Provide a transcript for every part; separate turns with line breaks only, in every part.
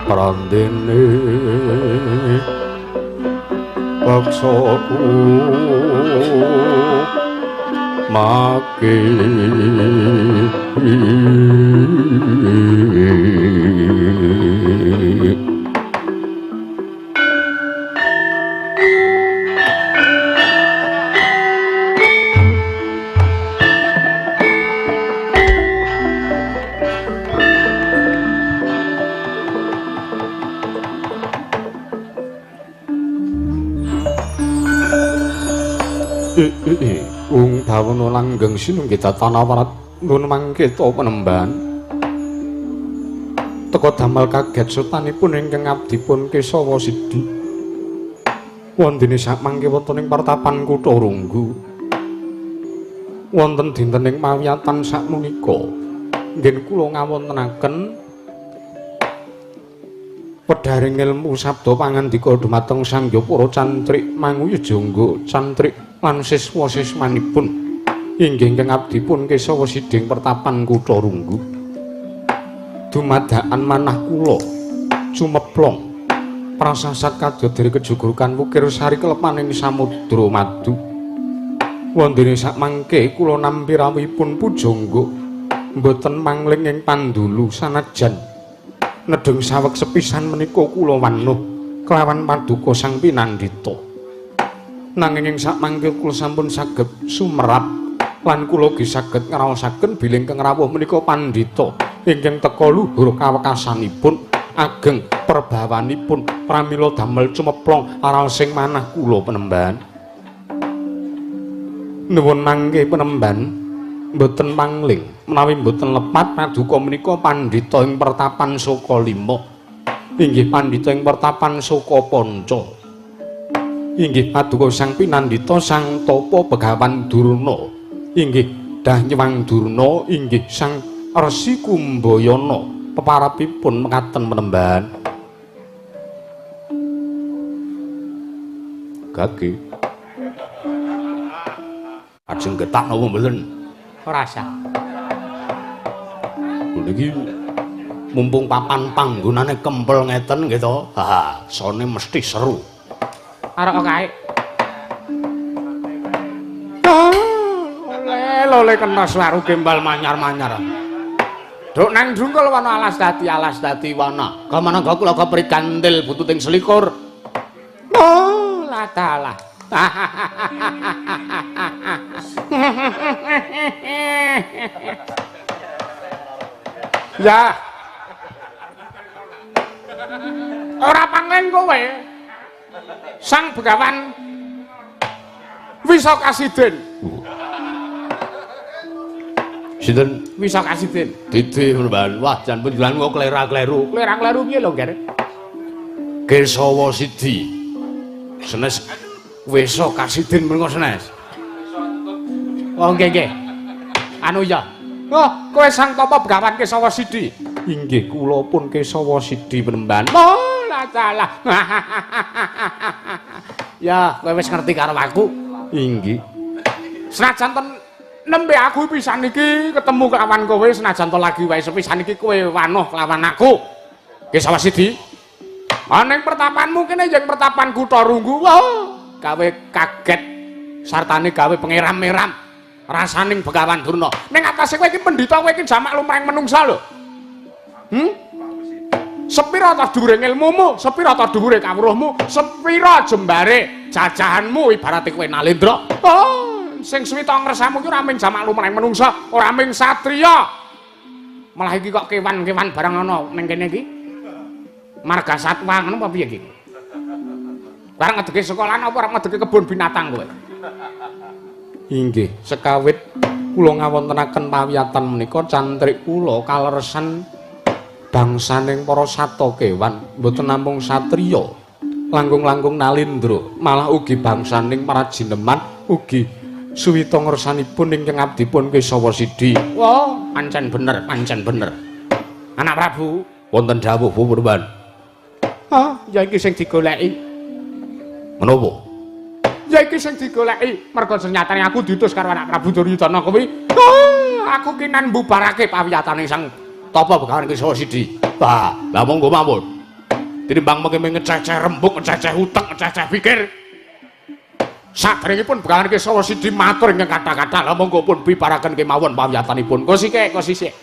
Prandene paksaku make Ung bawana langgeng sinunggih datana warat nun mangketa penemban. Teka damel kaget sutanipun ingkang abdipun Kesawa Sidi. Wondene sak mangke wonten ing pertapan kutha Runggu. Wonten dinten ing mawiyatan sakmenika nggih kula ngawontenaken wedharing ilmu sabda pangandika dumateng Sang Hyang Para Cantrik Manguyujangga Cantrik lan siswa-siswanipun inggih ingkang abdipun Kesawa Siding pertapan kutha Runggu. Dumadakan manah kula cumeplong prasasat kadodere kejugurukan wukir sari kelepaning samudra madu. Wondene sakmangke kula nampi rawuhipun pujangga mboten mangling ing pandulu sanajan nedheng saweg sepisan menika kula wanuh kelawan paduka Sang Pinandita. Nanging ing sakmangke kula sampun saged sumerap lan kula ugi saged ngraosaken bilih ingkang rawuh menika pandhita ingkang teka luhur kawekasanipun ageng perbawanipun pramila damel cumeplong raos ing manah kula penemban. Nuwun mangke penemban mboten mangling menawi mboten lepat paduka menika pandhita ing pertapan Soka Lima, inggih pandhita ing pertapan Soka Panca, inggih paduka Sang Pinandita Sang Tapa Begawan Durna, inggih Danyewang Durna, inggih Sang Resi Kumbayana. Peparapipun mekaten penemban. Gage ajeng getak napa mboten?
Ora sah.
Niki mumpung papan panggonane kempel ngeten nggih to. Ha, sone mesti seru.
Arek kae.
Oleh lole kena swaru gembal manyar-manyar. Duk nang drungkul wana alas dadi wana. Kamana kula keprit kantil bututing selikur.
Oh, ladalah. Ya. Ora pangling kowe. Sang Begawan Wisa Kasidin.
Sinten?
Wisa Kasidin.
Didi penemban. Wah, jan penjulan kok klera-kleru.
Klera-kleru piye lho, Ger?
Kesawa Sidi. Senes Wisa Kasidin menika senes.
Oh, nggih nggih. Anu ya. Oh, kowe Sang Tapa Begawan Kesawa Sidi.
Inggih, kula pun Kesawa Sidi penemban.
Oh, lah salah. Ya, kowe wis ngerti karo aku.
Inggih.
Senajan ten nembe aku pisan iki ketemu kelawan kowe, senajan to lagi wae sepisan iki kowe wanuh kelawan aku. Kesawa Sidi. Ana ing pertapanmu kene yen pertapan kutha Runggu. Wah, gawe kaget sartane gawe pengeram-eram rasaning Begawan Durna. Ning atase kowe iki pendhita, kowe iki jamak lumrahing menungsa lho. Sepira ta dhuwure ilmumu, sepira ta dhuwure kawruhmu, sepira jembare jajahanmu ibarate kowe Nalendra. Oh, sing suwita ngresamu iki ora mung jamak lumrahing menungsa, ora mung satriya. Malah iki kok kewan-kewan barang ana ning kene iki. Marga satwa ngono apa piye iki? Barang ngedeke sekolahan apa ora ngedeke kebun binatang kowe?
Inggih, sekawit kula ngawontenaken pawiyatan menika cantrik kula kaleresan bangsaning para sata kewan, mboten namung satriya, langkung-langkung Nalendra, malah ugi bangsaning para jineman ugi suwita ngersanipun ingkang abdipun Kesawa Sidi.
Wah, pancen bener, pancen bener. Anak Prabu,
wonten dawuh Purban.
Ah, ya iki sing digoleki.
Menapa?
Ya iki sing digoleki, merga senyatane aku diutus karo anak Prabu Duryudana kuwi. Ah, aku ki nan mbubarake pawiyatane Sang Tapa Begawan Kesawa Sidi. Wah, lah monggo mawon. Tinimbang mengke ngececeh rembug, ngececeh utek, ngececeh pikir. Saderengipun Begawan Kesawa Sidi matur ingkang kathah-kathah, lah monggo pun bibaraken kemawon pawiyatanipun. Kosike, kosisik.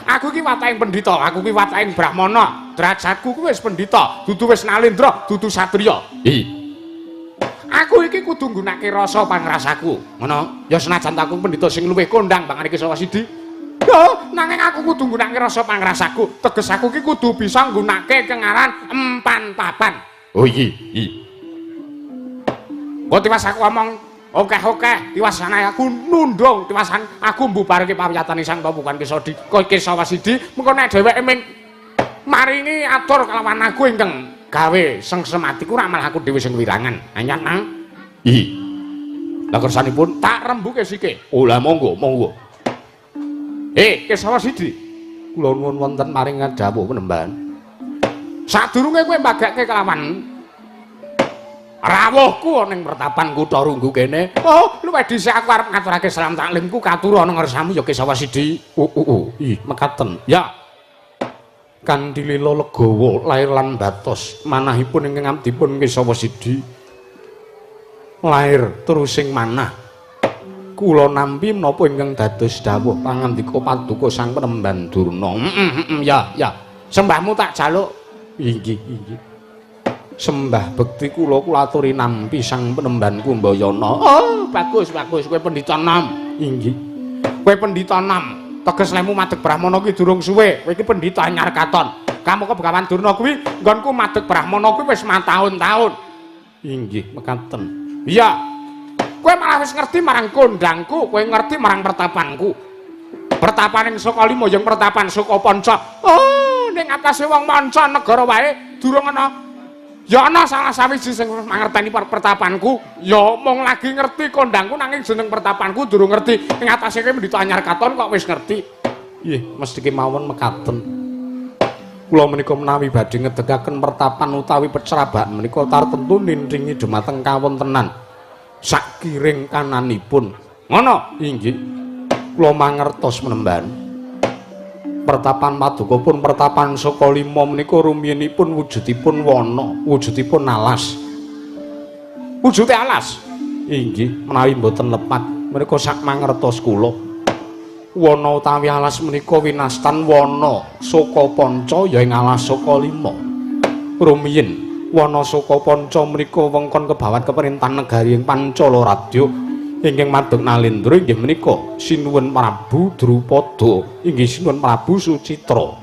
Aku ki watahing pendhita, aku ki watahing brahmana. Derajatku kuwi wis pendhita, dudu wis nalendra, dudu satriya. Hi. Aku iki kudu nggunakake rasa pangrasaku. Ngono. Ya senajan aku pendhita sing luwih kondang bangane Kesawa Sidi. Yo, nanging aku kudu nggunakake rasa pangrasaku. Teges aku ki kudu bisa nggunakake kengaran empan papan. Oh iki, iki. Kok tiwas aku omong okeh-okeh, tiwas aku nundung, tiwasan aku mbubarke pawiyatane Sang Papukan Kesawa Sidi, mengko nek dheweke ming maringi atur kelawan aku ingkang gawe sengsem atiku ora malah aku dhewe sing wirangan. Anyar nang. Ih. Lah kersanipun tak rembuke sike. Oh lah monggo, monggo. Kesawa Sidi.
Kula nuwun wonten maring dawuh penemban.
Sadurunge kowe mbagake kelawan rawuhku ning pertapan kutha Runggu kene. Oh, luwih dhisik aku arep ngaturake salam taklimku katur ana ngersamu ya Kesawa Sidi.
Ih, mekaten.
Ya.
Kanthi lila legawa lair lan batos manahipun ingkang abdipun Kesawa Sidi lair terusing manah. Kula nampi menapa ingkang dados dawuh pangandika paduka Sang Penemban Durna.
Ya, ya. Sembahmu tak jaluk.
Inggih, inggih. Sembah bekti kula kula aturi nampi Sang Penemban Kumbayana.
Oh, bagus, bagus. Kowe pendhita nom.
Inggih.
Kowe pendhita nom. Teges lemu madeg brahmana ki durung suwe. Kowe iki pendhita anyar katon. Kamuka Begawan Durna kuwi nggonku madeg brahmana kuwi wis mataun-taun.
Inggih, mekaten.
Iya. Kowe malah wis ngerti marang kondangku, kowe ngerti marang pertapanku. Pertapaning Saka Lima yang pertapan Saka Panca. Oh, ning atase wong manca negara wae durung ana. Ya ana salah sawiji sing mangerteni pertapanku, ya mung lagi ngerti kondangku nanging jeneng pertapanku durung ngerti. Ning atase kowe mendita anyar katon kok wis ngerti.
Nggih, mesti kemawon mekaten. Kula menika menawi badhe ngedegaken pertapan utawi pecrabakan menika tartemtu nindingi dumateng kawontenan sakiring kananipun.
Ngono?
Inggih. Kula mangertos menemban. Pertapan paduka pun pertapan Saka Lima menika rumiyinipun wujudipun wana, wujudipun alas.
Wujude alas?
Inggih, menawi mboten lepat menika sak mangertos kula. Wana utawi alas menika winastan wana Saka Panca ya ing alas Saka Lima. Rumiyin wana Saka Panca menika wengkon kebawat keperintahan negari ing Pancala Radya ingkang madeg nalendra inggih menika Sinuwun Prabu Drupada, inggih Sinuwun Prabu Sucitra.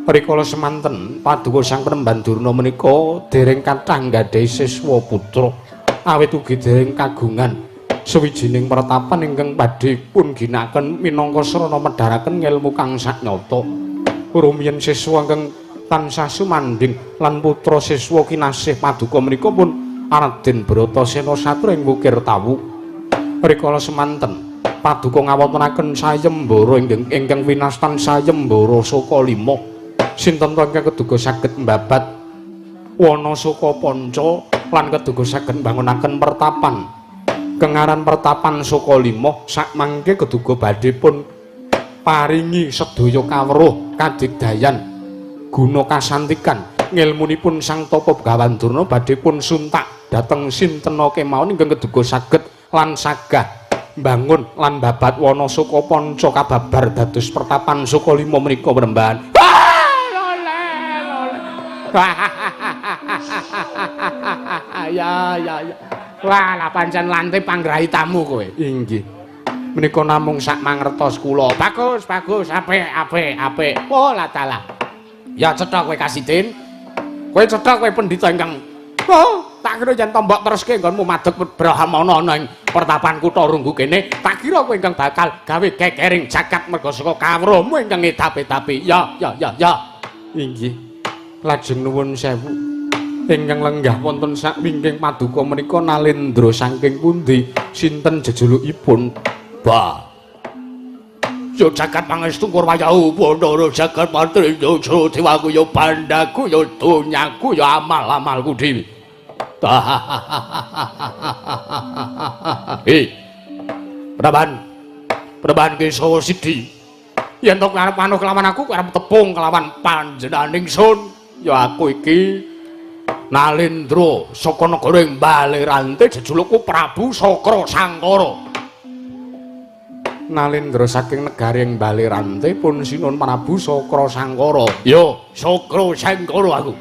Rikala semanten paduka Sang Penemban Durna menika dereng kathah nggadahi siswa putra, awit ugi dereng kagungan sawijining pertapan ingkang badhe pun ginakaken minangka sarana medharaken ngelmu kang saknyata. Rumiyin siswa ingkang tansah sumandhing lan putra siswa kinasih paduka menika pun Raden Bratasena Satra ing Wukir Tawu. Rikala semanten paduka ngawontenaken sayembara ingkang winastan sayembara Saka Lima. Sinten to ingkang keduga saged mbabat wana Saka Panca lan keduga saged mbangunaken pertapan. Kengaran pertapan Saka Lima sakmangke keduga badhe pun paringi sedaya kawruh kadigdayan guna kasantikan ngelmunipun Sang Tapa Begawan Durna badhe pun suntak dhateng sintena kemawon ingkang keduga saged lan sagah mbangun lan babat wana Saka Panca kababar dados pertapan Saka Lima menika penemban.
Ya ya ya. Wah, lah pancen lante panggrahitamu kowe.
Inggih. Menika namung sak mangertos kula.
Bagus, bagus, apik, apik, apik. Oh, lah dalah. Ya cetha kowe Kasidin. Kowe cetha kowe pendhita ingkang oh, tak kira yen tombok teruske nggonmu madeg brahmana ana ing pertapan kutha Runggu kene, tak kira kowe ingkang bakal gawe kekering jagat merga saka kawruhmu ingkang ngedapi-dapi. Ya, ya, ya, ya.
Inggih. Lajeng nuwun sewu. Ingkang lenggah wonten sak wingking paduka menika nalendra saking pundi? Sinten jejulukipun?
Bah. Yo jagat pangestu Kurwayahu Bathara jagat patriya dewaku yo bandaku yo donyaku yo amal-amalku dhewe. Hei. Praban. Praban Kesawa Sidi. Yen to kowe arep wanuh kelawan aku, kowe arep tepung kelawan panjenengan ingsun. Ya aku iki Nalendra saka negara ing Balerante, jejulukku Prabu Sakra Sangkara.
Nalendra saking negari ing Balerante pun sinuwun Prabu Sakra Sangkara.
Ya, Sakra Sangkara aku.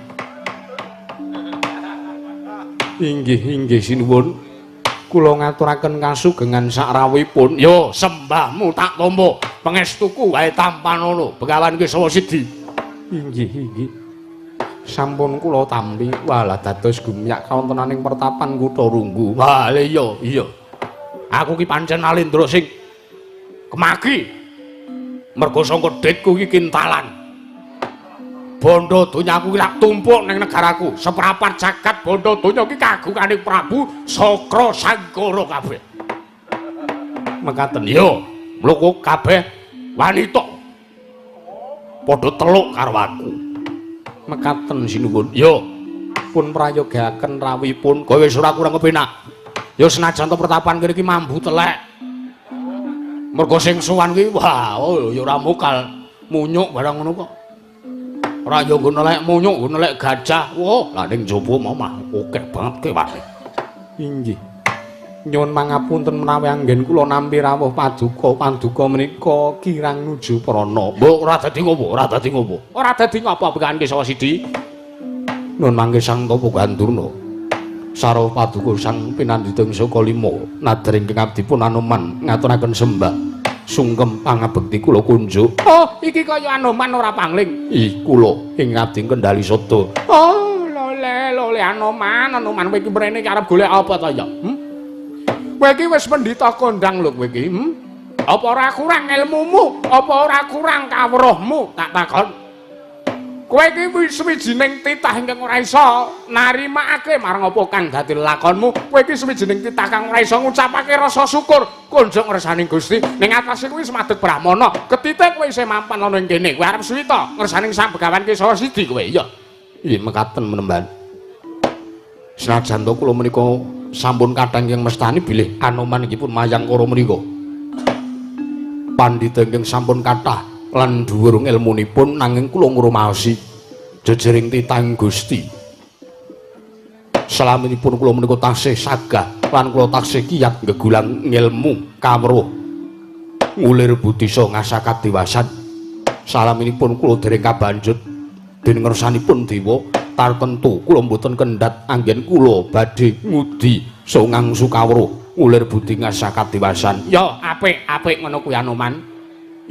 Inggih, inggih sinuwun. Kula ngaturaken kasugengan sakrawuhipun.
Ya, sembahmu tak tampa. Pangestuku wae tampanono. Begawan Kesawa Sidi.
Inggih, inggih. Sampun kula tampi. Walah dados gumyak kawontenaning pertapan kutha Runggu.
Wah, iya, iya. Aku ki pancen Nalendra sing kemaki. Mergo sangka dhitku iki kintalan. Bondo donyaku ki tak tumpuk ning negaraku. Seprapat jagat bondo donya ki kagungane Prabu Sakra Sangkara kabeh.
Mekaten.
Iya, mluku kabeh wanita padha teluk karo aku.
Mekaten sinuwun.
Iya,
pun prayogaaken rawuhipun.
Kowe wis ora kurang kepenak. Ya senajan to pertapan kene iki mambu telek. Mergo sing sowan kuwi wah, oh, ya ora mokal munyuk barang ngono kok. Ora ya nggo nelek munyuk, nggo nelek gajah. Wah, lah ning jaba omah akeh banget kewane.
Inggih. Nyuwun pangapunten menawi anggen kula nampi rawuh paduka, paduka menika kirang nuju prana.
Mbok ora dadi ngopo, ora dadi ngopo. Ora dadi ngopo Begawan Kesawa Sidi.
Nuwun mangke Sang Tapa Gandurna. Sarwa paduka sang pinandhita ing saka lima nadher ingkang abdi pun Anoman ngaturaken sembah sungkem pangabekti kula kunjuk.
Oh, iki kaya Anoman ora pangling.
Ih, kula ing abdi kendali sada.
Oh, lole lole Anoman, Anoman kowe iki mrene iki arep golek apa to ya? Kowe iki wis pendhita kondang lho kowe iki. Apa ora kurang ilmumu? Apa ora kurang kawruhmu? Tak takon. Kowe iki wis suwijining titah ingkang ora iso narimakake marang apa kang dadi lakonmu. Kowe iki suwijining titah kang ora iso ngucapake rasa syukur kunjuk ngersaning Gusti. Ning atase kuwi semadeg brahmana. Ketite kowe isih mampan ana ing kene. Kowe arep suwita ngersaning Sang Begawan Kesawa Sidi kowe. Iya.
Nggih mekaten menemban. Senajan to kula menika sampun kathah ingkang mestani bilih Anoman inggih pun mayangkara menika. Pandhita ingkang sampun kathah lan dhuwur ilmunipun nanging kula ngrumaosi jejering titahing Gusti. Salaminipun kula menika taksih sagah lan kula taksih kiyat nggegulang ngilmu kawruh ngulir budi saha ngasah kadiwasan. Salaminipun kula dereng kabanjut dening ngersanipun dewa tartemtu kula mboten kendhat anggen kula badhe ngudi saha ngangsu kawruh ngulir budi ngasah kadiwasan.
Ya apik apik ngono kuwi Anoman.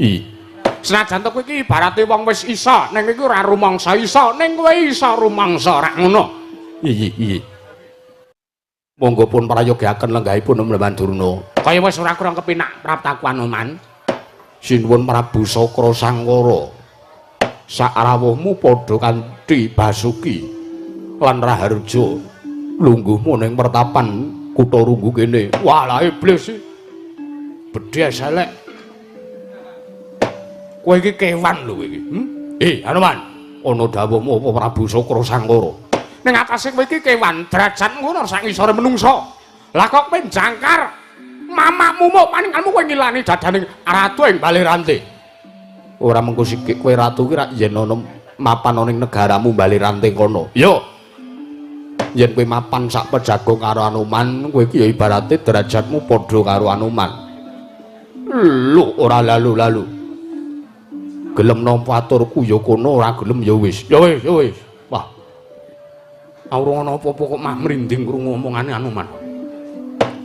I
senajan to kowe iki ibarate wong wis isa ning iki ora rumangsa isa ning kowe isa rumangsa ora ngono.
Iya iya. Monggo pun prayogaaken lenggahipun Mlemban Durna.
Kaya wis ora kurang kepenak praptaku Anoman.
Sinuwun Prabu Sakra Sangkara. Sakrawuhmu padha kanthi Basuki lan Raharja lungguhmu ning pertapan kutha Runggu kene.
Walah iblis iki. Bedhes elek. Kowe iki kewan lho kowe iki.
Anoman, ana dawuhmu apa Prabu Sakra Sangkara?
Ning atase kowe iki kewan, derajatmu ngono sak ngisore menungsa. Lah kok kowe jangkar mamakmu mok paningalmu kowe ngilani dadaning ratu ing Balerante.
Ora mengko sikik kowe ratu ki rak yen ana mapan ana ning negaramu Balerante kono.
Yo.
Yen kowe mapan sak pejago karo Anoman, kowe iki ya ibarate derajatmu padha karo Anoman. Lho, ora lalu-lalu. Gelem nampa aturku ya kono, ora gelem ya wis.
Ya wis, ya wis. Wah. Ora ana apa-apa kok mah mrinding krungu omongane Anoman.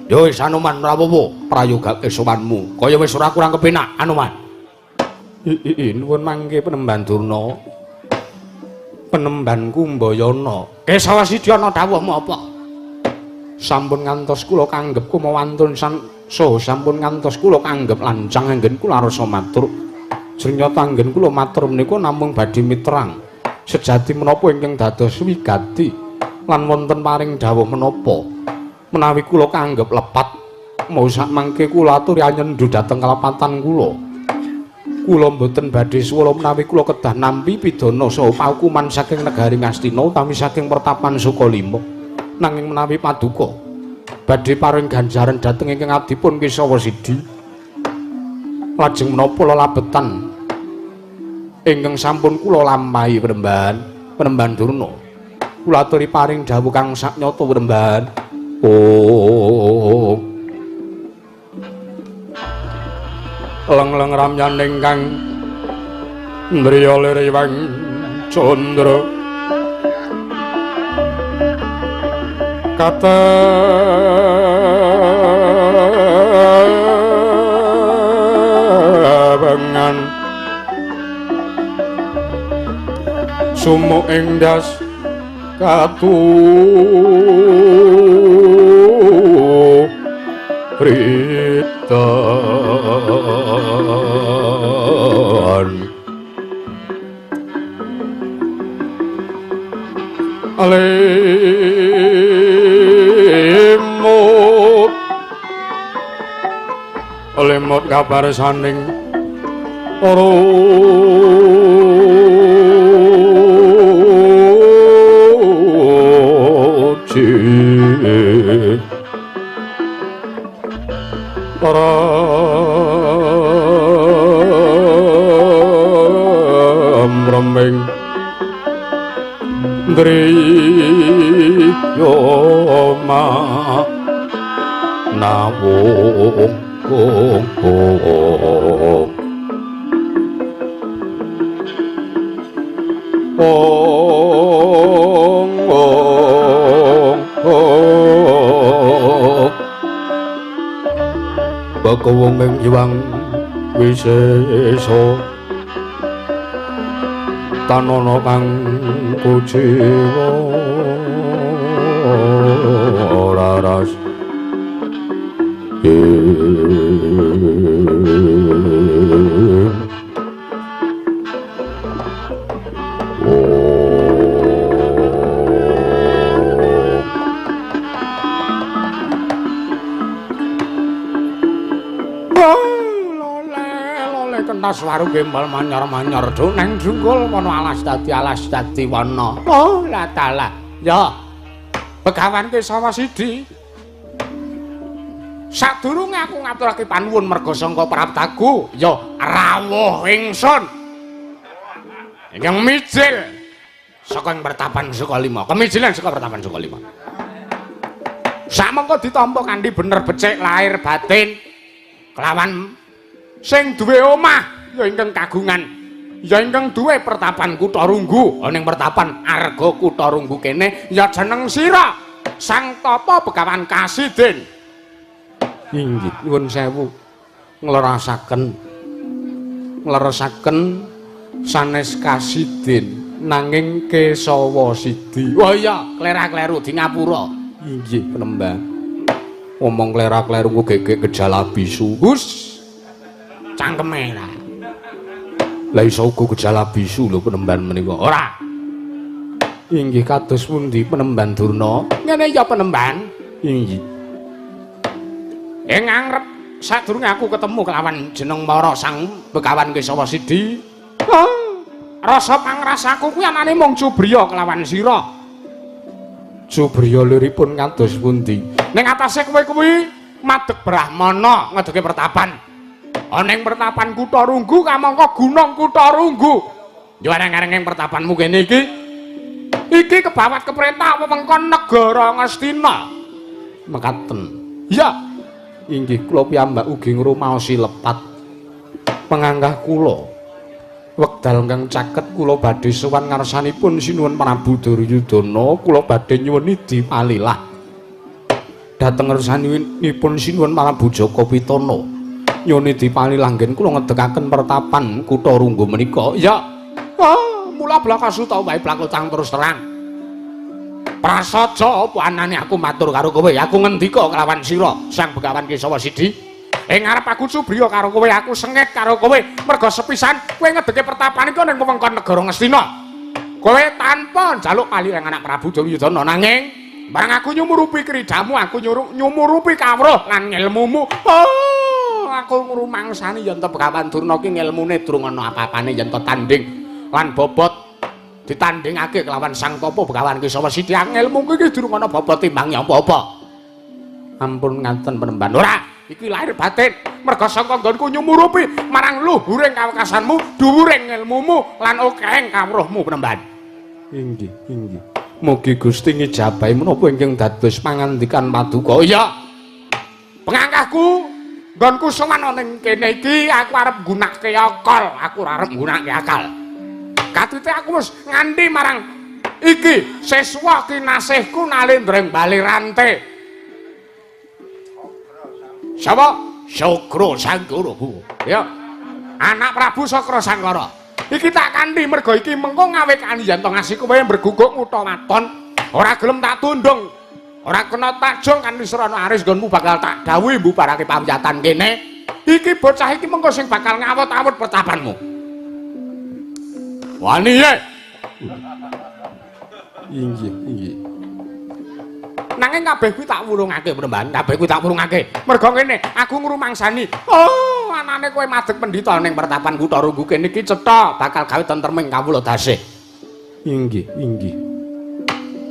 Ya wis Anoman ora apa-apa, prayogake sowanmu.
Kaya wis ora kurang kepenak Anoman.
Nuwun mangke Penemban Durna. Penemban Kumbayana.
Kesawa Sidi ana dawuhmu apa?
Sampun ngantos kula kanggep kumawantun saha sampun ngantos kula kanggep lancang anggen kula rasa matur. Srenyata anggen kula matur menika namung badhe miterang sejati menapa ingkang dados wigati lan wonten paring dawuh menapa menawi kula kanggep lepat mau sak mangke kula aturi anyendu dhateng kalepatan kula. Kula mboten badhe suwala menawi kula kedah nampi pidana saha paukuman saking negari Ngastina utawi saking pertapan Sukalima. Nanging menawi paduka badhe paring ganjaran dhateng ingkang abdipun Kesawa Sidi, lajeng menapa lelabetan Ingkang sampun kula lampahi Penemban, Penemban Durna. Kula aturi paring dawuh kang saknyata Penemban. Oh. Leng-leng ramyaning kang ndriya liriwang candra katebengan sumuk ing das katu ritan lemut lemut kabar saning roji remeng driyo nawung ong ong ong bakawung ing Hyang Wisesa tanana kang kuciwa raras.
Kentas waru gembal manyar-manyar do nang junggul wana alas dadi wana. Oh la taala. Ya. Begawan Kesawa Sidi. Sadurunge aku ngaturake panuwun merga sangka praptaku, ya rawuh ingsun. Ingkang mijil saka ing pertapan Sukalima. Kemijilan saka pertapan Sukalima. Samangka ditampa kanthi bener becik lahir batin kelawan sing duwe omah ya ingkang kagungan ya ingkang duwe pertapan Kutha Runggu ana ing pertapan Arga Kutha Runggu kene ya jeneng sira Sang Tapa Begawan Kasidin.
Inggih nyuwun sewu nglerasaken ngleresaken sanes Kasidin nanging Kesawa Sidi.
Oh iya klera-kleru di ngapura.
Inggih Penemban ngomong klera-kleru ku gegek gejala bisu.
Hus cangkeme lah.
Lah iso uga gejala bisu lho Penemban menika.
Ora.
Inggih kados pundi Penemban Durna?
Ngene ya Penemban.
Inggih.
Ing angrep sadurunge aku ketemu kelawan jeneng Mara Sang Begawan Kesawa Sidi. Oh, rasa pangrasaku kuwi anane mung cubriya kelawan sira.
Cubriya liripun kados pundi?
Ning atase kowe kuwi madeg brahmana ngedeke pertapan. Ana ing pertapan Kutha Runggu kamangka gunung Kutha Runggu. Yo areng-areng ing pertapanmu kene iki. Iki kebawat keperintah wewengkon negara Ngastina.
Mekaten.
Ya.
Inggih kula piyambak ugi ngrumaosi lepat. Penganggah kula wekdal ingkang caket kula badhe sowan ngarsanipun Sinuwun Prabu Duryudana, kula badhe nyuwun idi palilah dhateng ngarsanipun Sinuwun Prabu Jaka Pitana. Nyuwun idi palilah nggen kula ngedekaken pertapan Kutha Runggu menika.
Ya. Oh, mula blakasuta wae blakutang terus terang. Prasaja apa anane aku matur karo kowe? Aku ngendika kelawan sira Sang Begawan Kesawa Sidi. Ing ngarep aku cubriya karo kowe, aku sengit karo kowe merga sepisan kowe ngedeke pertapan iku ning wewengkon negara Ngastina. Kowe tanpa njaluk palilah anak Prabu Duryudana nanging barang aku nyumurupi kridamu, aku nyumurupi kawruh lan ngelmumu. Oh, aku ngrumangsani yen to Begawan Durna ki ngelmune durung ana apa-apane yen to tanding lan bobot ditandingake kelawan Sang Tapa Begawan Kesawa Sidi. Ngelmuku iki durung ana bobot timbang apa-apa.
Ampun ngaten Penemban.
Ora, iki lahir batin. Merga saka nggonku nyumurupi marang luhuring kawekasanmu, dhuwuring ilmumu lan okehing kawruhmu Penemban.
Inggih, inggih. Mugi Gusti ngijabahi menapa ingkang dados pangandikan paduka.
Iya. Pengangkahku nggonku sowan ana ning kene iki aku arep nggunakake akal, aku ora arep nggunakake akal. Katite aku wis nganti marang iki siswa kinasihku Nalendra ing bali rante. Sapa? Sakra Sangkara. Ya. Anak Prabu Sakra Sangkara. Iki tak kanthi merga iki mengko ngawekani yen to ngasih kowe mbreguguk ngutha waton, ora gelem tak tundung. Ora kena takjung kanthi srana aris nggonmu bakal tak dawuhi mbubarake pawiyatan kene. Iki bocah iki mengko sing bakal ngawut-awut pertapanmu. Wani ye.
Inggih, inggih.
Nanging kabeh kuwi tak wurungake Penemban, kabeh kuwi tak wurungake. Merga ngene, aku ngrumangsani. Oh, anane kowe madeg pendhita ning pertapan kutha Runggu kene iki cetha bakal gawe tentreming kawula dasih.
Inggih, inggih.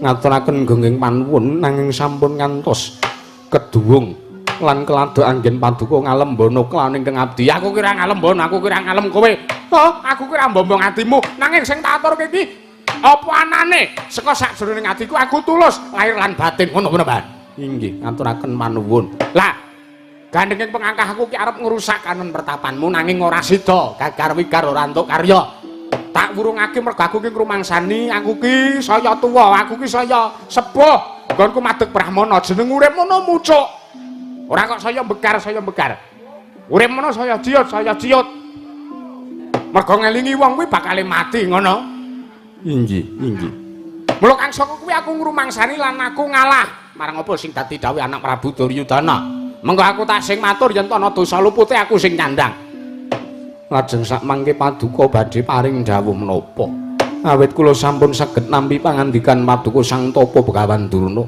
Ngaturaken gonggeng panuwun nanging sampun ngantos keduwung lan keladuk anggen paduka ngalembana kelawan ingkang abdi.
Aku kira ngalembana, aku kira ngalem kowe. Oh, aku kira mbombong atimu. Nanging sing tak aturke iki apa anane saka sakjroning atiku aku tulus lahir lan batin ngono Penemban.
Inggih, ngaturaken manuwun.
Lah, gandenging pengangkah aku ki arep ngrusak kanen pertapanmu nanging ora sida, gagar wigar ora entuk karya. Tak wurungake mergo aku ki ngrumangsani, aku ki saya tuwa, aku ki saya sepuh. Nggonku madeg brahmana jeneng urip ngono mucuk. Ora kok saya begar, saya begar. Urip ngono saya ciut, saya ciut. Mergo ngelingi wong kuwi bakale mati ngono.
Inggih, inggih.
Mula kang saka kuwi aku ngrumangsani lan aku ngalah marang apa sing dadi dawuh anak Prabu Duryudana. Mengko aku tak sing matur yen ana dosa lupute aku sing nyandang.
Lajeng sak mangke paduka badhe paring dawuh menapa? Awit kula sampun saged nampi pangandikan paduka Sang Tapa Begawan Durna.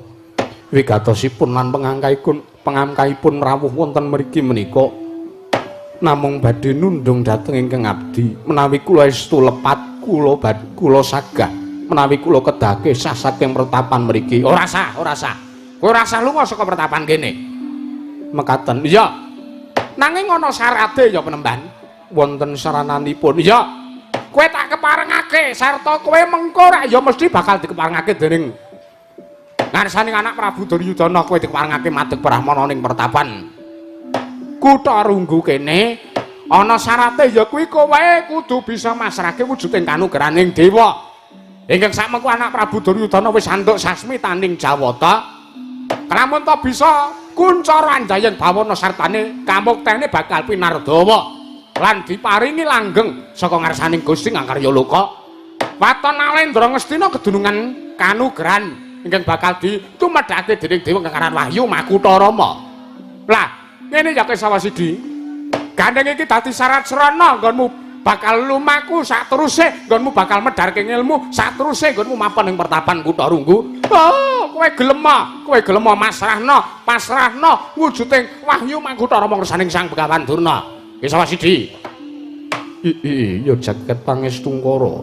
Wigatosipun lan pengangkaipun rawuh wonten mriki menika namung badhe nundung dhateng ingkang abdi menawi kula estu lepat kula sagah menawi kula kedake sah saking pertapan mriki.
Ora sah, ora sah. Kowe ora sah lunga saka pertapan kene.
Mekaten.
Iya. Nanging ana syarate ya Penemban.
Wonten sarananipun.
Iya. Kowe tak keparengake sarta kowe mengko rak ya mesti bakal dikeparengake dening ngarsane anak Prabu Duryudana. Kowe dikeparengake madeg brahmana ning pertapan kutha Runggu kene. Ana syarate ya kuwi kowe kudu bisa masrahke wujuding kanugrahaning dewa. Ingkang sakmengko anak Prabu Duryudana wis antuk sasmitaning Jawata. Kelamun ta bisa kuncara anjayeng bawana sartane kamuktene bakal pinardawa lan diparingi langgeng saka ngarsaning Gusti Ngakarya Loka. Waton Nalendra Ngastina kedunungan kanugrahan ingkang bakal ditumedhake dening dewa ingkang aran Wahyu Makutha Rama. Lah, ngene ya Kesawa Sidi. Gandeng iki dadi syarat srana nggonmu bakal lumaku sateruse, nggonmu bakal medharke ilmu sateruse, nggonmu mapan ing pertapan kutha Runggu. Oh, kowe gelem, kowe gelem masrahna, pasrahna wujuding Wahyu Makutha Rama ngersaning Sang Begawan Durna. Kesawa Sidi.
Iya jaket pangestungkara.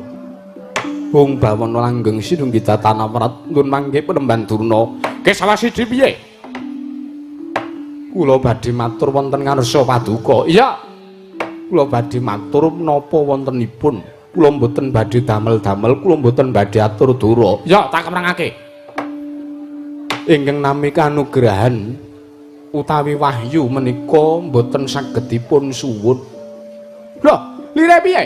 Bung bawana langgeng sinunggi tatana prat nggon mangke Penemban Durna.
Kesawa Sidi piye?
Kula badhe matur wonten ngarsa paduka.
Iya.
Kula badhe matur menapa wontenipun. Kula mboten badhe damel-damel, kula mboten badhe atur dura.
Ya, tak keprangake.
Ingkang nami kanugrahan utawi wahyu menika mboten saged dipun suwun.
Lho, lire piye?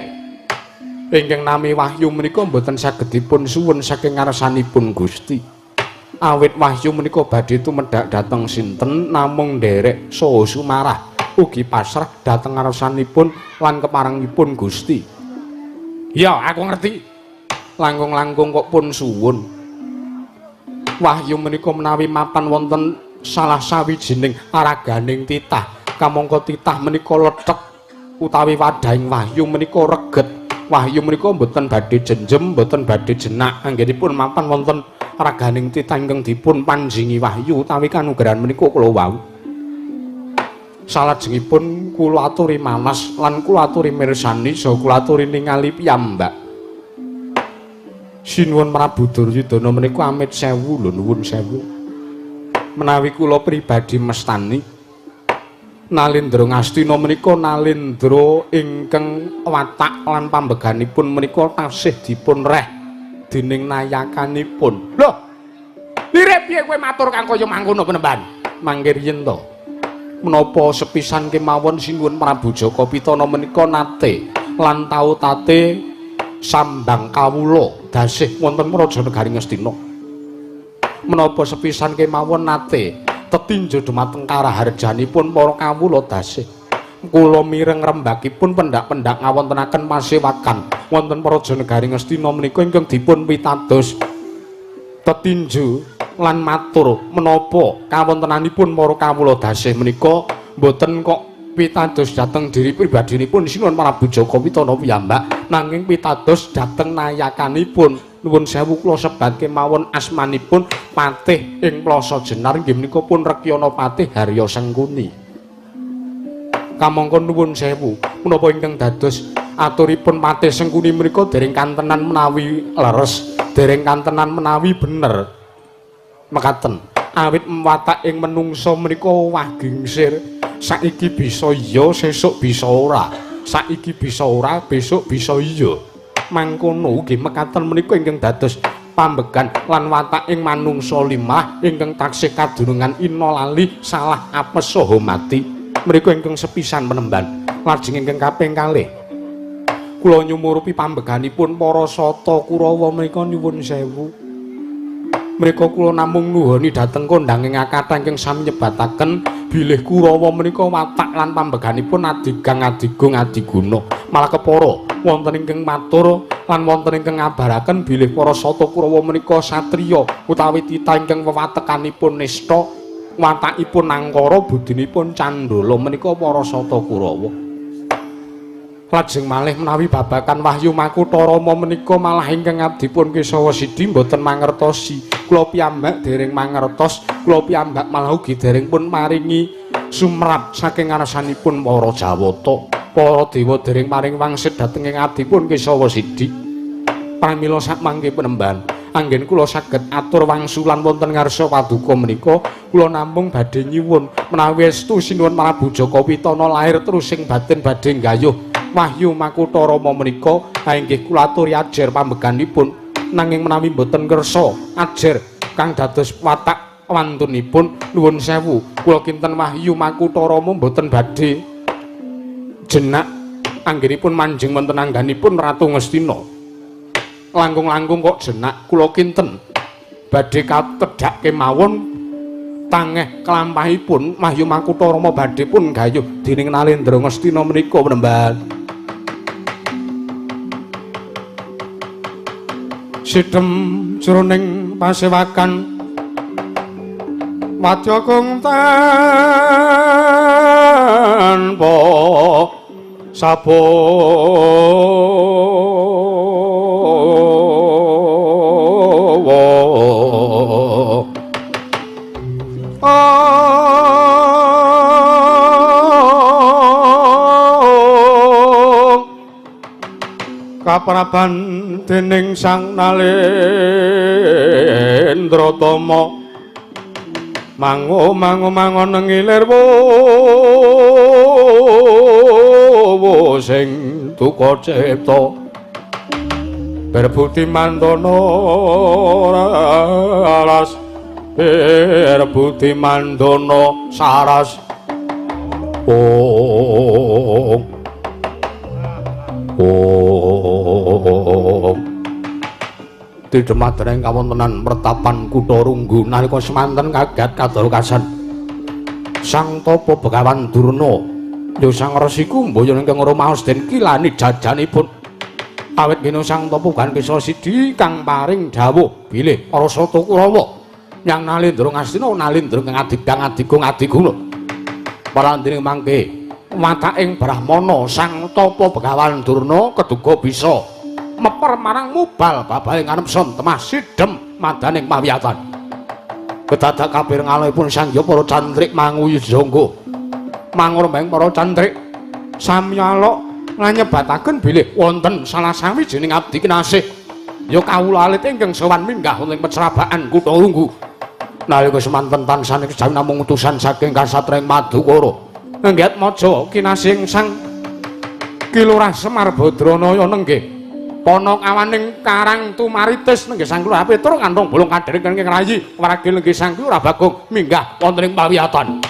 Ingkang nami wahyu menika mboten saged dipun suwun saking ngarsanipun Gusti. Awit wahyu menika badhe tumedhak dhateng sinten namung nderek saha sumarah ugi pasrah dhateng ngarsanipun lan keparengipun Gusti.
Ya, aku ngerti.
Langkung-langkung kok pun suwun. Wahyu menika menawi mapan wonten salah sawijining araganing titah, kamangka titah menika lethek utawi wadahing wahyu menika reget. Wahyu menika mboten badhe jenjem, mboten badhe jenak anggenipun mapan wonten raganing titah ingkang dipun panjingi wahyu utawi kanugrahan menika kula wau. Salajengipun kula aturi manas lan kula aturi mirsani saha kula aturi ningali piyambak. Sinuwun Prabu Duryudana menika amit sewu lho, nuwun sewu. Menawi kula pribadi mestani Nalendra Ngastina menika nalendra ingkang watak lan pambeganipun menika tasih dipun reh dening nayakanipun.
Lho, lire piye kowe matur kang kaya mangkono penemban?
Mangke riyen to. Menapa sepisan kemawon Sinuwun Prabu Jaka Pitana menika nate lan tau tate sambang kawula dasih wonten Praja Negari Ngastina. Menapa sepisan kemawon nate tetinju dumateng karaharjanipun para kawula dasih. Kula mireng rembakipun pendak-pendak ngawontenaken pasewakan wonten Praja Negari Ngastina menika ingkang dipun pitados tetinju lan matur menapa kawontenanipun para kawula dasih menika mboten kok pitados dhateng diri pribadinipun Sinuwun Prabu Jaka Pitana piyambak, nanging pitados dhateng nayakanipun. Nuwun sewu kula sebat kemawon asmanipun Patih ing Plaza Jenar inggih menika pun Rekyana Patih Harya Sengkuni. Kamangka nuwun sewu menapa ingkang dados aturipun Patih Sengkuni menika dereng kantenan menawi leres, dereng kantenan menawi bener. Mekaten awit watak ing menungsa menika wah gingsir. Saiki bisa iya, sesuk bisa ora. Saiki bisa ora, besok bisa iya. Mangkono ugi mekaten menika ingkang dados pambegan lan watak ing manungsa limah ingkang taksih kadunungan ina lali salah apes saha mati. Mriku ingkang sepisan penemban. Lajeng ingkang kaping kalih kula nyumurupi pambeganipun para sata Kurawa menika nyuwun sewu. Mrika kula namung nuhoni dhateng kondhanging akathah ingkang sami nyebataken bilih Kurawa menika watak lan pambeganipun adigang adigung adiguna. Malah kepara wonten ingkang matur lan wonten ingkang ngabaraken bilih para sata Kurawa menika satriya utawi titah ingkang wewatekanipun nista, watakipun angkara, budinipun candala menika para sata Kurawa. Lajeng malih menawi babakan Wahyu Makutha Rama menika malah ingkang abdipun Kesawa Sidi mboten mangertosi. Kula piyambak dereng mangertos, kula piyambak malah ugi dereng pun maringi sumrap saking ngarsanipun para Jawata. Para dewa dereng paring wangsit dhateng ing abdipun Kesawa Sidi. Pramila sakmangke penemban, anggen kula saged atur wangsulan wonten ngarsa paduka menika, kula namung badhe nyuwun menawi estu Sinuwun Prabu Jaka Pitana lair terus sing batin badhe nggayuh Wahyu Makutha Rama menika inggih kula aturi ajer pambeganipun. Nanging menawi mboten kersa ajer kang dados watak wantunipun, nuwun sewu kula kinten Wahyu Makutha Rama mboten badhe jenak anggenipun manjing wonten angganipun Ratu Ngastina. Langkung-langkung kok jenak kula kinten badhe katedhak kemawon tangeh kelampahipun Wahyu Makutha Rama badhe pun gayuh dening Nalendra Ngastina menika penemban. Sidhem jroning pasewakan wadya kung tanpa sabawa. Kapraban dening Sang Nalendra Tama mango mango mangon ngilir wo sing duka cipta berbuti mandana ras berbuti mandana saras. Om Om Tidemadereng kawontenan mertapan kutha Runggu nalika semanten kaget kadarokasan Sang Tapa Begawan Durna ya Sang Resi Kumbayana ingkang rumaos den kilani jajanipun. Awit ngene Sang Tapa Begawan Kesawa Sidi kang paring dawuh bilih para sata Kurawa nyang Nalendra Ngastina Nalendra kang adigang adigung adiguna. Parandene mangke wataking Brahmana Sang Tapa Begawan Durna keduga bisa meper marang mubal babaling anepson temah sidhem madaning pawiyatan. Kedadak kapireng alihipun sang hyang para cantrik manguyujangga. Mangurembeng para cantrik sami alok nganyebataken bilih wonten salah sawijining abdi kinasih ya kawula alit ingkang sowan minggah wonten pecrabaan kutha Runggu. Nalika semanten tansah kejawi namung utusan saking kasatriyan Madukara. Nenggih Atmaja kinasih Sang Ki Lurah Semar Badranaya nenggih Panakawaning Karang Tumaritis nenggih Sang Lurah Petruk kantong bolong kadering kenging rayi waragi nenggih Sang Lurah Bagong minggah wonten ing pawiyatan.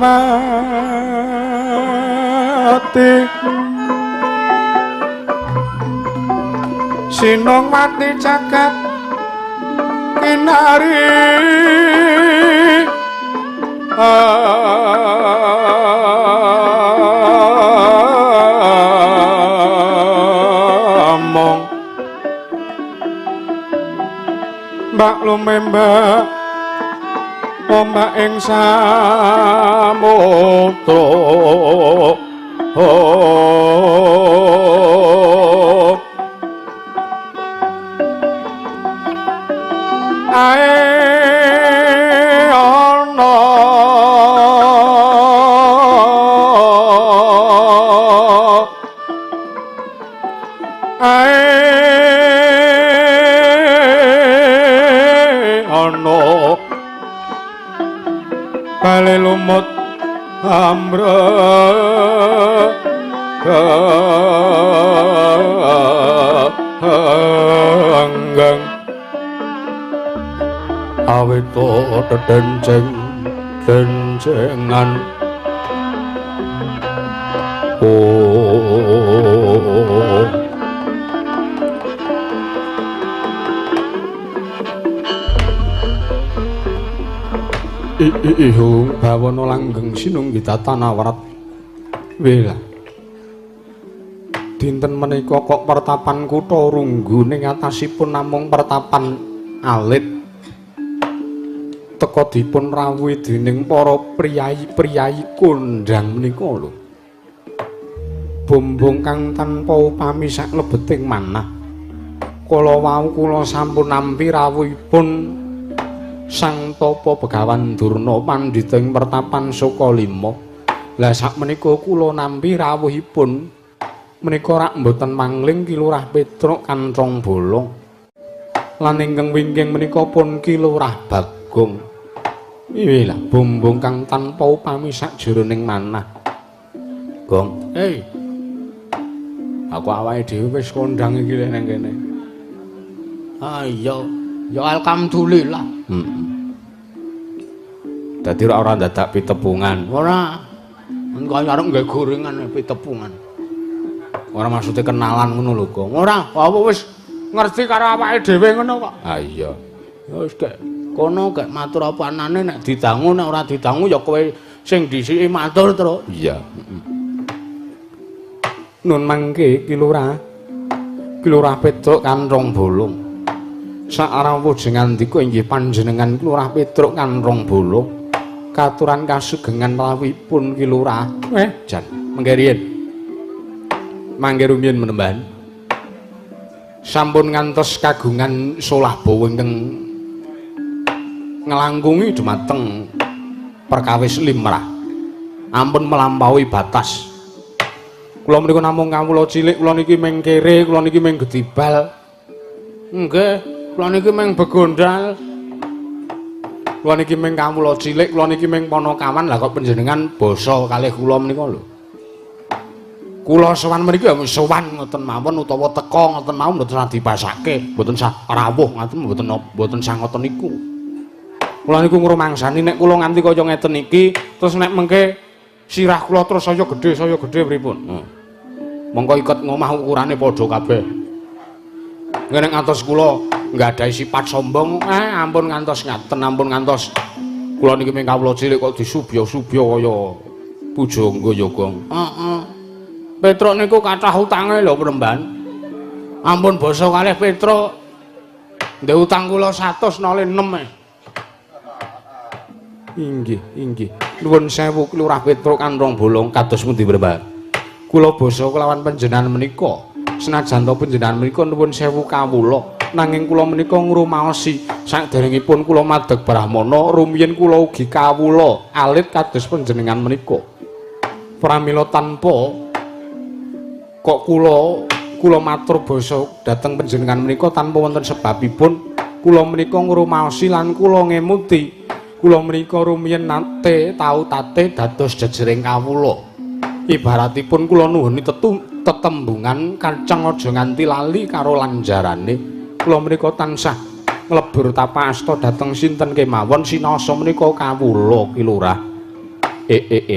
Sinongwati Sinongwati jagat kinari among mbak lumembak ombak ing samudra ae ana ae ana bale lumut amre anggang awito dedenceng dencengan oh ihung bawana langgeng sinunggi tatana warat wela dinten menika kok pertapan kutha Runggu ning atasipun namung pertapan alit teka dipun rawuhi dening para priyayi-priyayi kondhang menika lho. Bombong kang tanpa upami saklebeting manah. Kala wau kula sampun nampi rawuhipun Sang Tapa Begawan Durna pandhita ing pertapan Sukalima. Lah sakmenika kula nampi rawuhipun menika rak mboten mangling Ki Lurah Petruk Kanthong Bolong. Lan ingkang wingking menika pun Ki Lurah Bagong. Iwilah bombong kang tanpa upami sakjroning manah. Gong, hei. Aku awake dhewe wis kondhang iki lho nang kene.
Ah iya, ya alhamdulillah.
Heeh. Dadi ora dadak pitepungan.
Ora. Engko arep nggawe gorengan pitepungan.
Ora maksude kenalan ngono lho, Gong.
Ora, apa wis
ngerti karo awake dhewe ngono kok.
Ah iya.
Ya wis gek kono gek matur apa anane nek didangu nek ora didangu ya kowe sing dhisiki matur, Truk.
Iya. Nun mangke Ki Lurah. Ki Lurah Petruk Kanthong Bolong. Sarawuh jengandika inggih panjenengan Ki Lurah Petruk Kanthong Bolong. Katuran kasugengan rawuhipun Ki Lurah. Jan mengke riyin. Mangke rumiyin menemban. Sampun ngantos kagungan solah bawa ingkang nglangkungi dumateng perkawis limrah. Ampun melampaui batas. Kula menika namung kawula cilik, kula niki mung kere, kula niki mung gedibal.
Nggih, kula niki mung begondal.
Kula niki mung kawula cilik, kula niki mung ponokawan. Lah kok panjenengan basa kalih kula menika lho. Kula sowan mriki ya sowan ngoten mawon utawa teka ngoten mawon mboten sah dibasake, mboten sah rawuh ngoten mboten sah ngoten niku. Kula niku ngrumangsani nek kula nganti kaya ngeten iki, terus nek mengke sirah kula terus saya gede pripun? Mongko iket ngomah ukurane padha kabeh. Nek ngantos kula nggadahi sifat sombong, ampun ngantos ngaten, ampun ngantos kula niki mung kawula cilik kok disubya-subya kaya pujangga ya, Gong.
Heeh. Petruk niku kathah utange lho, Premban. Ampun basa kalih Petruk. Ndek utang kula 106.
Inggih, inggih. Nuwun sewu Ki Lurah Petruk Kanthong Bolong kados pundi Premban? Kula basa kelawan panjenengan menika. Senajan to panjenengan menika nuwun sewu kawula, nanging kula menika ngrumaosi saderengipun kula madeg brahmana rumiyin kula ugi kawula alit kados panjenengan menika. Pramila tanpa kok kula matur basa dhateng panjenengan menika tanpa wonten sebabipun kula menika ngrumaosi lan kula ngemuti kula menika rumiyin nate tau tate dados jejering kawula. Ibaratipun kula nuhuni tetembungan kacang aja nganti lali karo lanjarane. Kula menika tansah nglebur tapa asta dhateng sinten kemawon sinasa menika kawula Ki Lurah.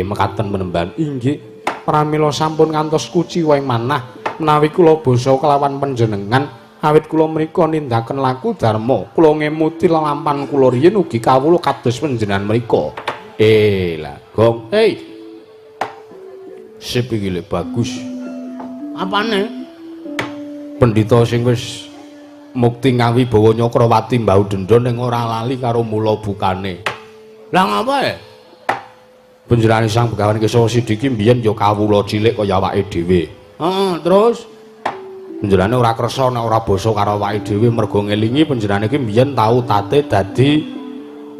Mekaten Penemban. Inggih. Pramila sampun ngantos kuciwa ing manah menawi kula basa kelawan panjenengan awit kula menika nindaken laku dharma kula ngemuti lelampan kula riyin ugi kawula kados panjenengan menika. Lah Gong.
Hei.
Sip iki lho bagus.
Apane?
Pendhita sing wis mukti ngawibawa Nyakrawati mbau dendha ning ora lali karo mula bukane.
Lah ngapa e?
Panjenengane Sang Begawan Kesawa Sidiki mbiyen ya kawula cilik kaya awake dhewe.
Heeh, terus
panjenengane ora kersa nek ora basa karo awake dhewe mergo ngelingi panjenengane iki mbiyen tau tate dadi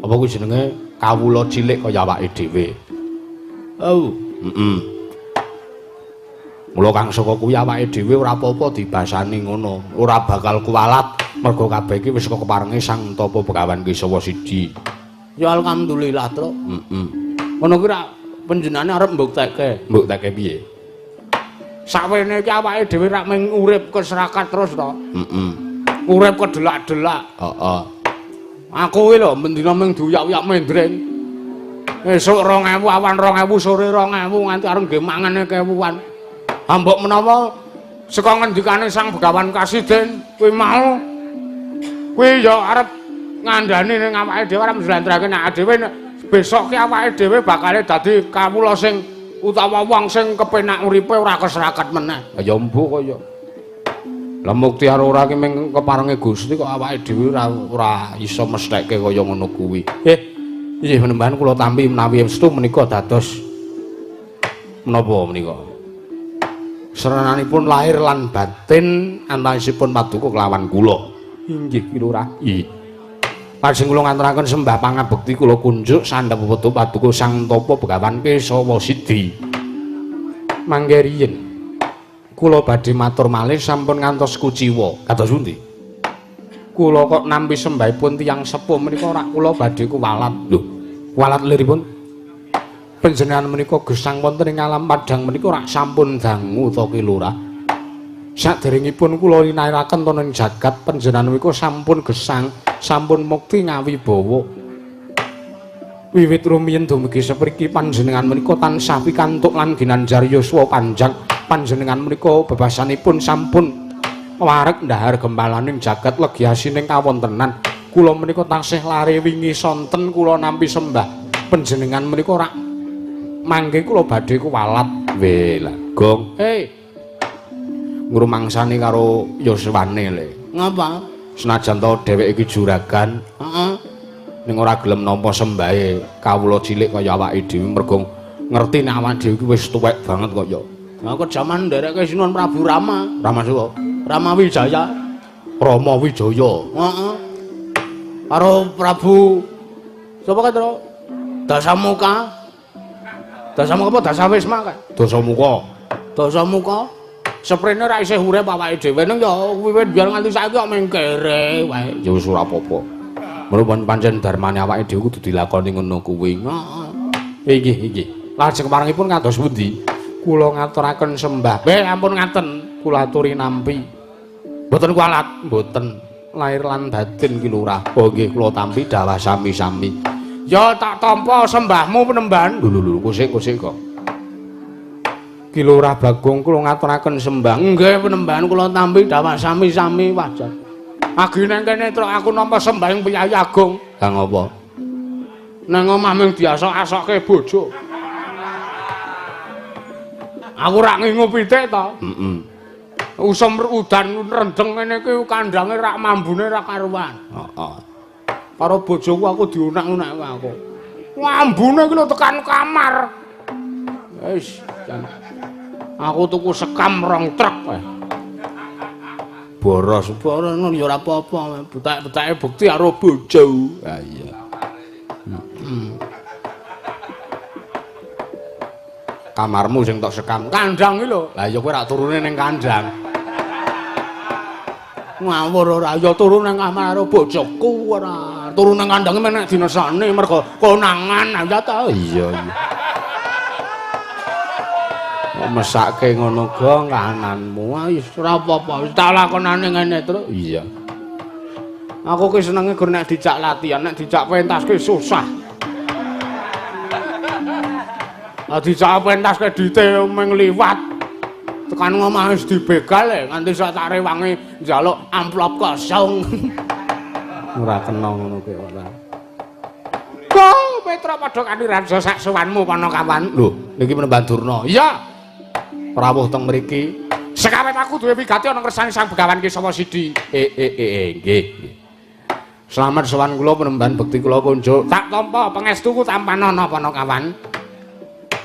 apa kuwi jenenge kawula cilik kaya awake dhewe.
Oh,
heeh. Mula kang saka kuwi awake dhewe ora apa-apa dibasani ngono, ora bakal kuwalat mergo kabeh iki wis keparenge Sang Tapa Begawan Kesawa Sidi.
Ya alhamdulillah, Truk.
Heeh.
Ngono kuwi rak panjenengane arep mbuktekke.
Mbuktekke piye?
Sakwene iki awake dhewe rak mung urip keserakat terus to.
Heeh.
Urip kedelak-delak.
Heeh.
Aku kuwi lho mendina mung diuyak-uyak mendreng. Esuk 2000, awan 2000, sore 2000 nganti arep nggih mangane kewuan. Ha mbok menawa saka ngendikane Sang Begawan Kasiden kuwi mau kuwi ya arep ngandani ning awake dhewe arep njlentrehake nek dhewe besok ki awake dhewe bakale dadi kawula sing utawa wong sing kepenak uripe ora keserakat meneh.
Ya mbuh kaya. Lah mukti karo ora ki mung keparenge Gusti kok awake dhewe ora iso mestheke kaya ngono kuwi. Inggih Penemban kula tampi menawi estu menika dados menapa menika? Serananipun lahir lan batin antawisipun paduka kelawan kula. Inggih Ki Lurah. Nggih. Lajeng kula nganturaken sembah pangabekti kula kunjuk sandhep peputu paduka Sang Tapa Begawan Kesawa Sidi. Mangke riyin kula badhe matur malih sampun ngantos kuciwa. Kados pundi? Kula kok nampi sembahipun tiyang sepuh menika ora kula badhe kuwalat. Lho, kuwalat liripun? Panjenengan menika gesang wonten ing alam padhang menika ora sampun dangu to Ki Lurah. Saderengipun kula linaraken wonten ing jagat panjenengan menika sampun gesang, sampun mukti ngawibawa. Wiwit rumiyin dumugi sepriki panjenengan menika tansah pikantuk lan ginanjar yuswa panjang. Panjenengan menika bebasanipun sampun wareg ndahar gempalaning jagat legi asining kawontenan. Kula menika tansih lare wingi sonten kula nampi sembah panjenengan menika ora mangke kula badhe kuwalat. Weh lah, Gong.
Hei.
Ngrumangsani karo yuswane le.
Ngapa?
Senajan to dheweke iki juragan,
heeh.
Ning ora gelem nampa sembahe kawula cilik kaya awake dhewe mergo ngerti nek awake dhewe iki wis tuwek banget kok ya.
Aku jaman ndereke Sinuwun Prabu Rama.
Rama sapa?
Rama Wijaya.
Rama Wijaya.
Heeh. Karo Prabu sapa kae, Tru? Dasamuka. Dasamuka apa Dasawisma kae?
Dasamuka.
Dasamuka. Seprene ora isih urip awake dhewe ning ya wiwit biyen nganti saiki kok mung kere wae.
Ya wis ora apa-apa. Mula pancen dharmane awake dhewe kudu dilakoni ngono kuwi.
Heeh.
Inggih, inggih. Lajeng parangipun kados pundi? Kula ngaturaken sembah.
Ampun ngaten,
kula aturi nampi.
Mboten kualat,
mboten. Lahir lan batin Ki Lurah. Oh nggih, kula tampi dawah sami-sami.
Ya tak tampa sembahmu Penemban.
Lho lho lho, kusik-kusik kok. Ki Lurah Bagong kula ngaturaken sembah.
Nggih Penemban kula tampi dawah sami-sami wajar. Agi nang kene truk aku nampa sembah ing Priyayi Agung.
Kang apa?
Nang omah mung diasok-asokke bojo. Aku rak ngingu pitik to.
Heeh.
Usum udan rendeng ngene iki kandange rak mambune rak karuan.
Heeh.
Karo bojoku aku diunak-unak aku. Mambune iki lho tekan kamar. Wis, aku tuku sekam rong truk.
Boros,
boros ngono ya ora apa-apa. Betak-betake bukti karo bojo.
Ha iya.
Heeh.
Kamarmu sing tok sekam.
Kandang iki lho.
Lah ya kowe rak turune ning kandang.
Ngawur ora ya turu nang kamar karo bojoku ora. Turu nang kandange menek dinesane mergo konangan ya ta.
Iya iya. Mesake ngono gong kahananmu.
Wis ora apa-apa, wis tak lakonane ngene terus.
Iya.
Aku ki senenge gur nek dijak latihan, nek dijak pentas ki susah. Dijak pentas ke dite mung liwat. Tekan omah wis dibegal e nganti sak tak rewangi njaluk amplop kosong.
Ora kena ngono kuwi ora.
Kok Petruk padha kanthi raja sak sowanmu Panakawan.
Lho, niki Penemban Durna.
Iya.
Rawuh teng mriki.
Sekawet aku duwe wigati ana ngersane Sang Begawan Kesawa Sidi.
Nggih. Slamet sowan kula Penemban bekti kula kunjuk.
Tak tampa pangestuku tampanana Panakawan.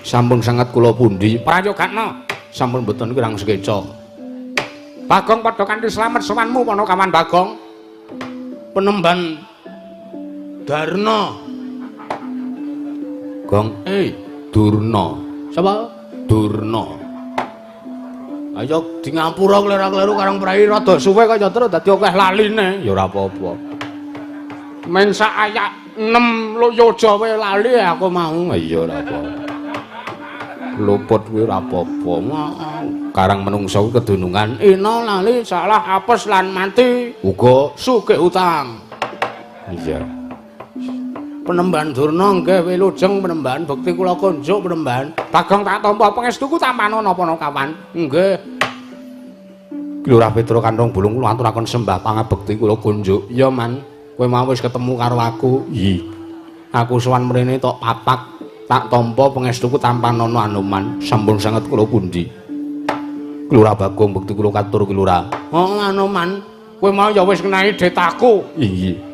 Sampun sanget kula pundi?
Prayogakna.
Sampun mboten kirang sekeca.
Bagong padha kanthi slamet sowanmu Panakawan Bagong.
Penemban Darna.
Gong, Durna.
Sapa?
Durna.
Ayo di ngapura klera-kleru karang prai rada suwe kaya terus dadi akeh laline.
Ya ora apa-apa.
Men sak ayak 6 yoja wae lali aku mau.
Iya ora apa-apa. Luput kuwi ora apa-apa. Karang menungsa kuwi kedunungan
ina lali salah apes lan mati
uga
sugih utang.
Iya.
Penemban Durna nggih wilujeng Penemban bekti kula kunjuk Penemban.
Bagong tak tampa pangestuku tampanana Panakawan.
Nggih.
Ki Lurah Petruk Kanthong Bolong kula aturaken sembah pangabekti kula kunjuk.
Iya Man, kowe mau wis ketemu karo aku.
Iya.
Aku sowan mrene tok papak tak tampa pangestuku tampanana Anoman.
Sampun sanget kula pundi? Lurah Bagong bekti kula katur ki Lurah.
Oh Anoman, kowe mau ya wis ngenahi detaku.
Iya.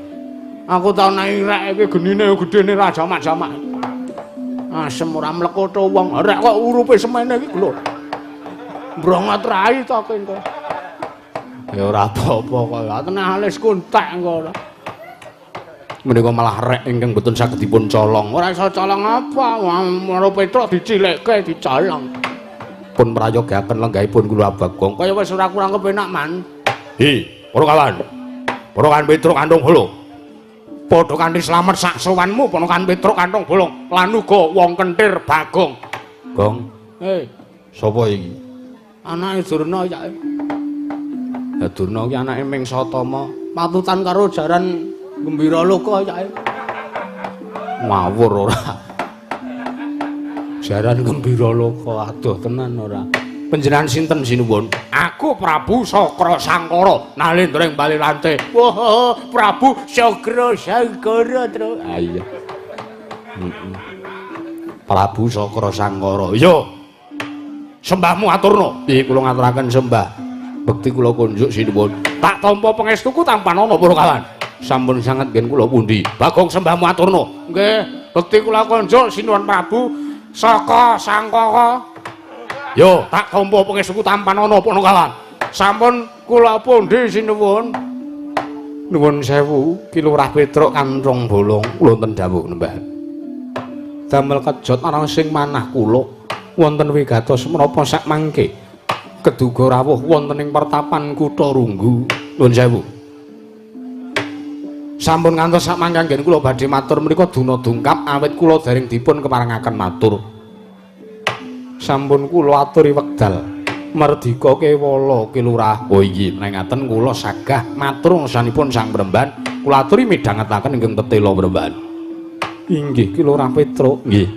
Aku tau naik rek iki genine gedene ra jamak-jamak. Asem ora mlekoto wong. Rek kok urupe semene iki lho. Mbrongot rai to kowe engko. Ya ora apa-apa kok. Tenah alis kuntek engko ora.
Menika malah rek ingkang mboten saged dipun colong.
Ora iso colong apa? Maro Petruk dicilikke dicolong.
Pun prayogaken lenggahipun kula Bagong.
Kaya wis ora kurang kepenak Man.
Hi, para kawan. Para kawan Petruk Kanthong Bolong.
Padha kanthi slamet sak sowanmu Ponokan Petruk Kanthong Bolong lan uga wong kentir Bagong.
Gong. Sapa iki?
Anake Durna ya.
Ya Durna ki anake Ming Satama,
patutan karo jaran Gembira Loka ya.
Ngawur ora. Jaran Gembira Loka adoh tenan ora. Panjenengan sinten sinuwun?
Aku Prabu Sakra Sangkara, nalendra ing bali lante.
Wah, Prabu Sakra Sangkara, Tru.
Ah iya. Prabu Sakra Sangkara. Iya. Sembahmu aturna. Piye kula ngaturaken sembah. Bekti kula kunjuk sinuwun.
Tak tampa pangestuku tampanana para kawan.
Sampun sanget ngen kula pundi?
Bagong sembahmu aturna. Nggih, bekti kula kunjuk sinuwun Prabu Saka Sangkara.
Yo,
tak tampa pangestuku tampanana para kawan. Sampun kula pundi sinuwun?
Nuwun sewu, Ki Lurah Petruk Kanthong Bolong, wonten dawuh nembah. Damel kejot ana sing manah kula wonten wigatos menapa sak mangke keduga rawuh wonten ing pertapan Kutha Runggu. Nuwun sewu. Sampun ngantos sak mangke anggen kula badhe matur menika duna dungkap awit kula dereng dipun keparengaken matur. Sampun kula aturi wekdal merdika kewala Ki Lurah. Oh inggih, menawi kula sagah matur ngersanipun Sang Premban, kula aturi midhangetaken ingkang tetela Premban. Inggih Ki Lurah Petruk. Nggih.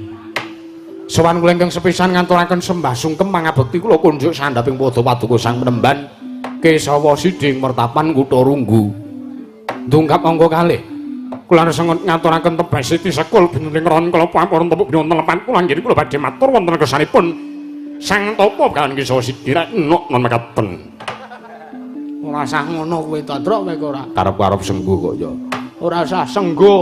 Sowan kula ingkang sepisan nganturaken sembah sungkem pangabekti kula kunjuk sandhaping pada paduka Sang Premban Kesawa Siding mertapan Kutha Runggu. Dungkap angka kalih.
Kula ngaturaken tebas siti sekul binuling ron kala pampurun tepuk binun telepan kula nggih kula badhe matur wonten kersanipun Sang Tapa Begawan Kesawa Sidi nok non mekaten.
Ora usah ngono kowe to, Truk, kowe ora.
Karep-karep sengguh kok ya.
Ora usah sengguh.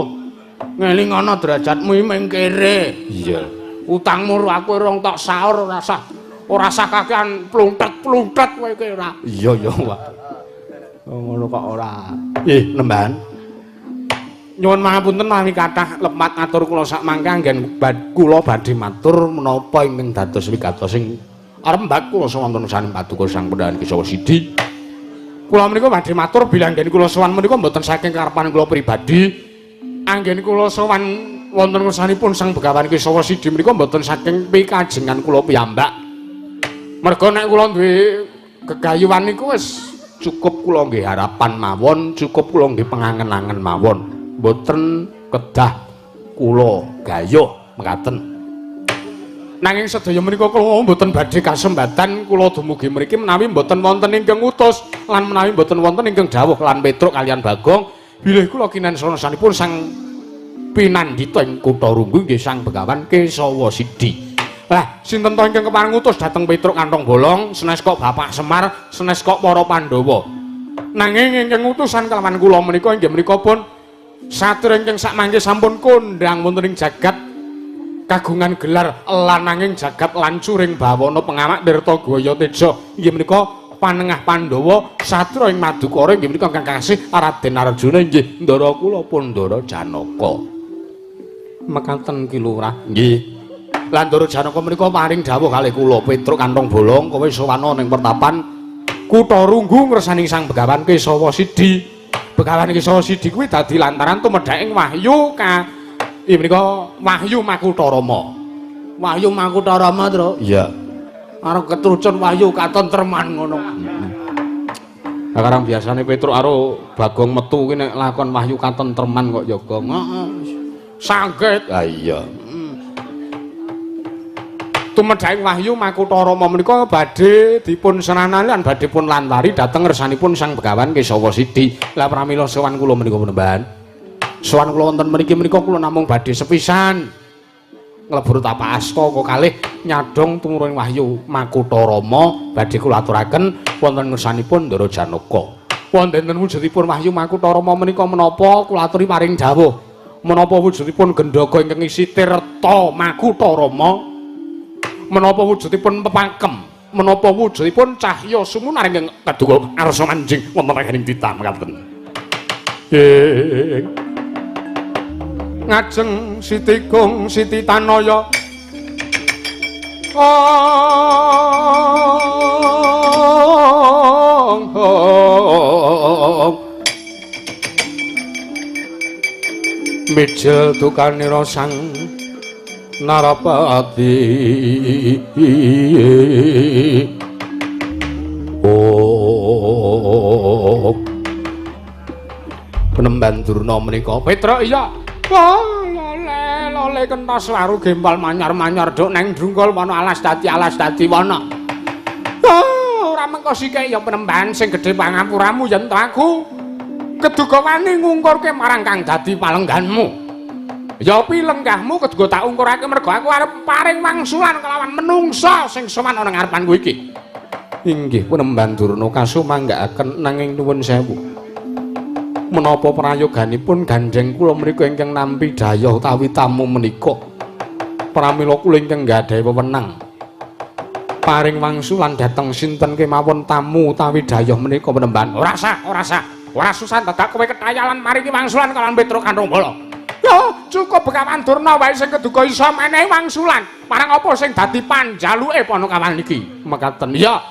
Ngelingono derajatmu iki ming kere.
Iya.
Utangmu aku rong tok saur ora usah. Ora usah kakean pluntet-pluntet kowe iki ora.
Iya ya, Pak. Ngono kok ora. Nembahan. Nyuwun pangapunten mawi kathah lepat atur kula sak mangke anggen kula badhe matur menapa ingkang dados wigatos sing arembak kula wonten saning paduka Sang Pendhahan Kesawa Sidi.
Kula menika badhe matur bilih anggen kula sowan menika mboten saking karepan kula pribadi. Anggen kula sowan wonten ngersanipun Sang Begawan Kesawa Sidi menika mboten saking pikajengan kula piyambak. Merga nek kula duwe gegayuhan niku wis
cukup kula nggih harapan mawon, cukup kula nggih pengangen-angen mawon. Mboten kedah kula gayuh mekaten. Nanging sedaya menika kula mboten badhe kasembatan kula dumugi mriki menawi mboten wonten ingkang ngutus lan menawi mboten wonten ingkang dawuh lan Petruk kalian Bagong bilih kula kinansanipun sang pinandhita ing kutha Runggu nggih Sang Begawan Kesawa Sidi. Lah sinten to ingkang kepareng ngutus dhateng Petruk Kantong Bolong, senes kok Bapak Semar, senes kok para Pandhawa. Nanging ingkang ngutusan kelawan kula menika inggih menika pun satriya ingkang sakmangke sampun kondhang wonten ing jagat kagungan gelar lananging jagat lancuring bawana pengamak Tirta Gaya Teja inggih menika panengah Pandhawa satriya ing Madukara inggih menika ingkang kasih Raden Arjuna inggih ndara kula pun Ndara Janaka. Mekaten Ki Lurah. Nggih. Lan Ndara Janaka menika paring dawuh kalih kula Petruk Kantong Bolong kowe sowana ning pertapan Kutha Runggu ngresani Sang Begawan Kesawa Sidi. Begawan Kesawa Sidi kuwi dadi lantaran tumedhaking wahyu ka inggih menika Wahyu Makutharama.
Wahyu Makutharama, Tru?
Iya.
Arep ketrucun wahyu katentreman ngono.
Lah karang biasane Petruk karo Bagong metu kuwi nek lakon wahyu katentreman kok ya, Gong.
Heeh. Sanggit.
Ha iya. Tumedhaking wahyu Makutharama menika badhe dipun senanani lan badhe pun lantari dhateng ngersanipun Sang Begawan Kesawa Sidi. Lah pramila sowan kula menika penemban. Sowan kula wonten mriki menika kula namung badhe sepisan nglebur tapak asta kok kalih nyadong tumurun wahyu Makutharama badhe kula aturaken wonten ngersanipun Ndara Janaka. Wonten wujudipun wahyu Makutharama menika menapa kula aturi paring dawuh. Menapa wujudipun gendhaga ingkang isi tirta Makutharama? Menapa wujudipun pepakem? Menapa wujudipun cahya sumunar ingkang kaduga arsa manjing wonten ing titah mekaten. Ngajeng Siti Gung Siti Tanaya ong mijil dukanira sang Narapati. Oh penemban Durna menika
Petruk iya. Oh lole lole kentos waru gempal manyar-manyar duk neng drungkul wana alas dadi wana. Oh ora mengko sike ya penemban sing gedhe pangapuramu yen to aku keduga wani ngungkurke marang kang dadi palengganmu. Ya pilenggahmu keduga tak ungkurake mergo aku arep paring wangsulan kelawan menungsa sing sowan ana ngarepanku iki.
Inggih penemban Durna kasumanggaaken nanging nuwun sewu. Menapa prayoganipun gandheng kula mriku ingkang nampi dayah utawi tamu menika. Pramila kula ingkang gadhahi wewenang paring wangsulan dhateng sinten kemawon tamu utawi dayah menika penemban.
Ora sah, ora sah. Ora susah dadak kowe ketayalan maringi wangsulan kalawan Petruk Kantong Bolong. Yo, cukup Begawan Durna wae sing keduga iso menehi wangsulan. Marang apa sing dadi panjaluke Panakawan iki?
Mekaten.
Iya.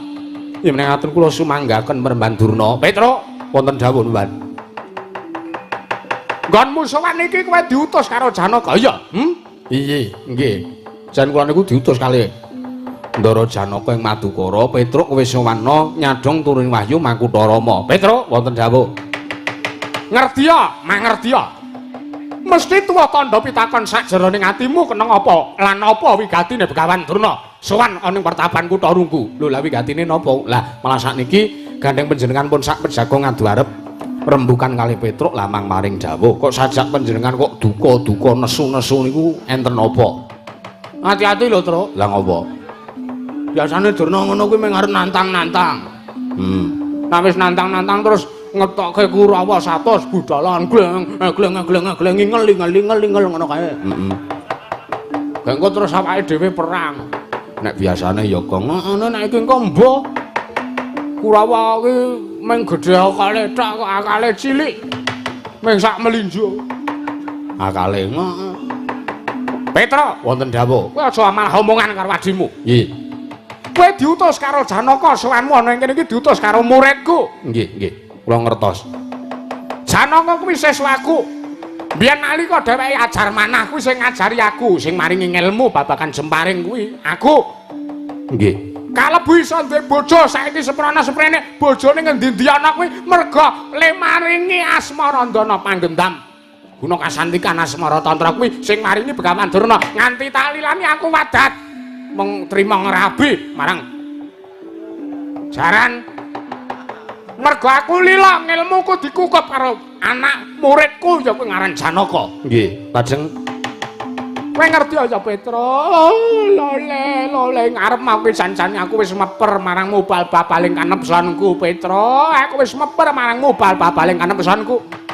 Yen ngaten kula sumanggaken Penemban Durna.
Petruk,
wonten dawuh, Mbah.
Nggonmu sowan iki kowe diutus karo Janaka. Iya.
Iya, nggih. Jan kula niku diutus kalih Ndara Janaka ing Madukara. Petruk kowe sowanna nyadhong turun wahyu Makutharama.
Petruk,
wonten dawuh.
Ngerti ya, mangerti ya. Mesti tuwa tandha pitakon sakjeroning atimu keneng apa lan apa wigatine Begawan Durna sowan ana ing pertapan kutha Runggu.
Lho lah wigatine napa? Lah malah sakniki gandeng panjenengan pun sak pejago ngadu arep rembukan kalih Petruk lamang maring dawuh. Kok sajak panjenengan kok duka-duka nesu-nesu niku enten napa?
Ati-ati lho, Truk.
Lah ngopo?
Biasane Durna ngono kuwi mung arep nantang-nantang. Nek wis nantang-nantang terus ngetokke Kurawa 100 budalan gleng gleng gleng gleng ngel ngel ngel ngel ngono kae.
Heeh.
Engko terus awake dhewe perang.
Nek biasane ya Gong.
Ngono nek iki engko mbuh. Kurawa kuwi mung gedhe akale tok kok akale cilik. Mung sak melinjo.
Akale heeh.
Petruk,
wonten dawuh.
Kowe aja malah omongan karo adimu.
Nggih.
Kowe diutus karo Janaka sowanmu ana ing kene iki diutus karo muridku.
Nggih, nggih. Kula ngertos.
Janaka kuwi siswaku. Biyen nalika dheweke ajar manah kuwi sing ngajari aku, sing maringi ngelmu babagan jemparing kuwi aku.
Nggih.
Kalebu iso duwe bojo saiki seprana seprene bojone ngendi-endi ana kuwi merga le maringi asmarandana panggendam. Guna kasantikan asmara tantra kuwi sing maringi Begawan Durna nganti tak lilani aku wadat. Mung trima ngrabi marang jaran. Mergo aku lila ngelmuku dikukup karo anak muridku ya kuwi ngaran Janaka.
Nggih, lajeng
kowe ngerti ya Petro? Lole, lole ngarep mau ki jan-jane aku wis meper marang mubal babaling kanepsanku Petro. Aku wis meper marang mubal babaling kanepsanku.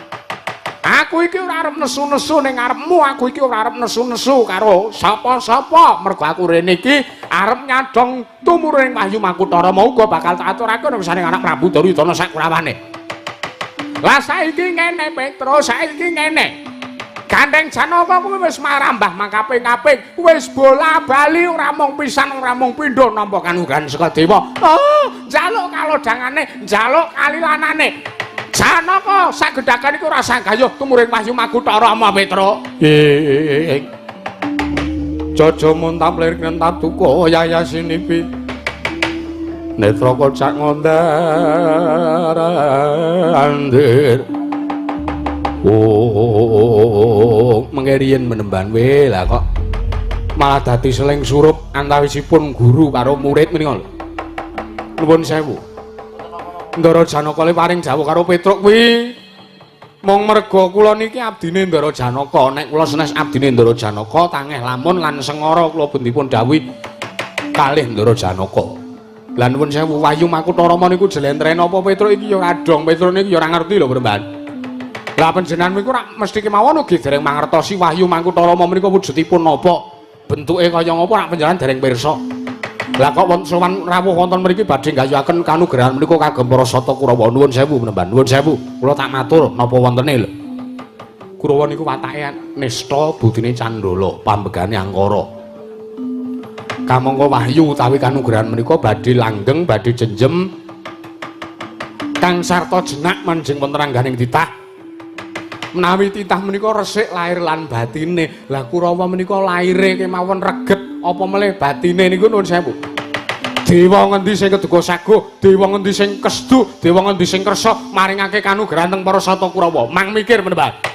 Aku iki ora arep nesu-nesu ning ngarepmu, aku iki ora arep nesu-nesu karo sapa-sapa. Mergo aku rene iki arep nyadong tumurun ing Wahyu Makutara uga bakal tak aturake nang saning anak Prabu Duryudana sak kurawane. Lah saiki ngene Petro, saiki ngene. Gandeng Janaka kuwi wis marambah makaping-kaping, wis bola-bali ora mung pisan ora mung pindho nampa kanugrahan saka dewa. Oh, njaluk kalodhangane, njaluk kalilanane. Janaka sagedhakan iku ora sanggayuh tumuring Wahyu Makutara ama Petro.
Ing Jaja muntap lirik nentatuka yayasinipi. Netra kocak ngondar andir. Oh, mengke riyen menemban we lah kok malah dadi seling surup antawisipun guru karo murid menika lho. Nuwun sewu. Ndara Janaka le paring jawah karo Petruk kuwi mung merga kula niki abdine Ndara Janaka. Nek kula senes abdine Ndara Janaka tangeh lamun lan sengara kula bendipun dawuhi kalih Ndara Janaka. Lah nuwun sewu Wahyu Makutara niku jlentreh napa Petruk iki ya ora dong, Petruk niki ya ora ngerti lho Bremban. Lah panjenengan niku rak mesti kemawon ugi dereng mangertosi Wahyu Makutara menika wujudipun napa, bentuke kaya ngapa rak panjenengan dereng pirsa. Lah kok wonten sowan rawuh wonten mriki badhe nggayuhaken kanugrahan menika kagem para sata Kurawa. Nuwun sewu Bremban, nuwun sewu. Kula tak matur napa wontene lho. Kurawa niku watake nista budine candala, pambegane angkara. Kamangka wahyu utawi kanugrahan menika badhe langgeng, badhe jenjem kang sarta jenak manjing wonten rangganing titah. Menawi titah menika resik lahir lan batine. Lah Kurawa menika laire kemawon reget apa melih batine niku nuwun sewu. Dewa ngendi sing keduga saguh, dewa ngendi sing kesdu, dewa ngendi sing kersa maringake kanugrahan teng para sata Kurawa. Mang mikir menembah.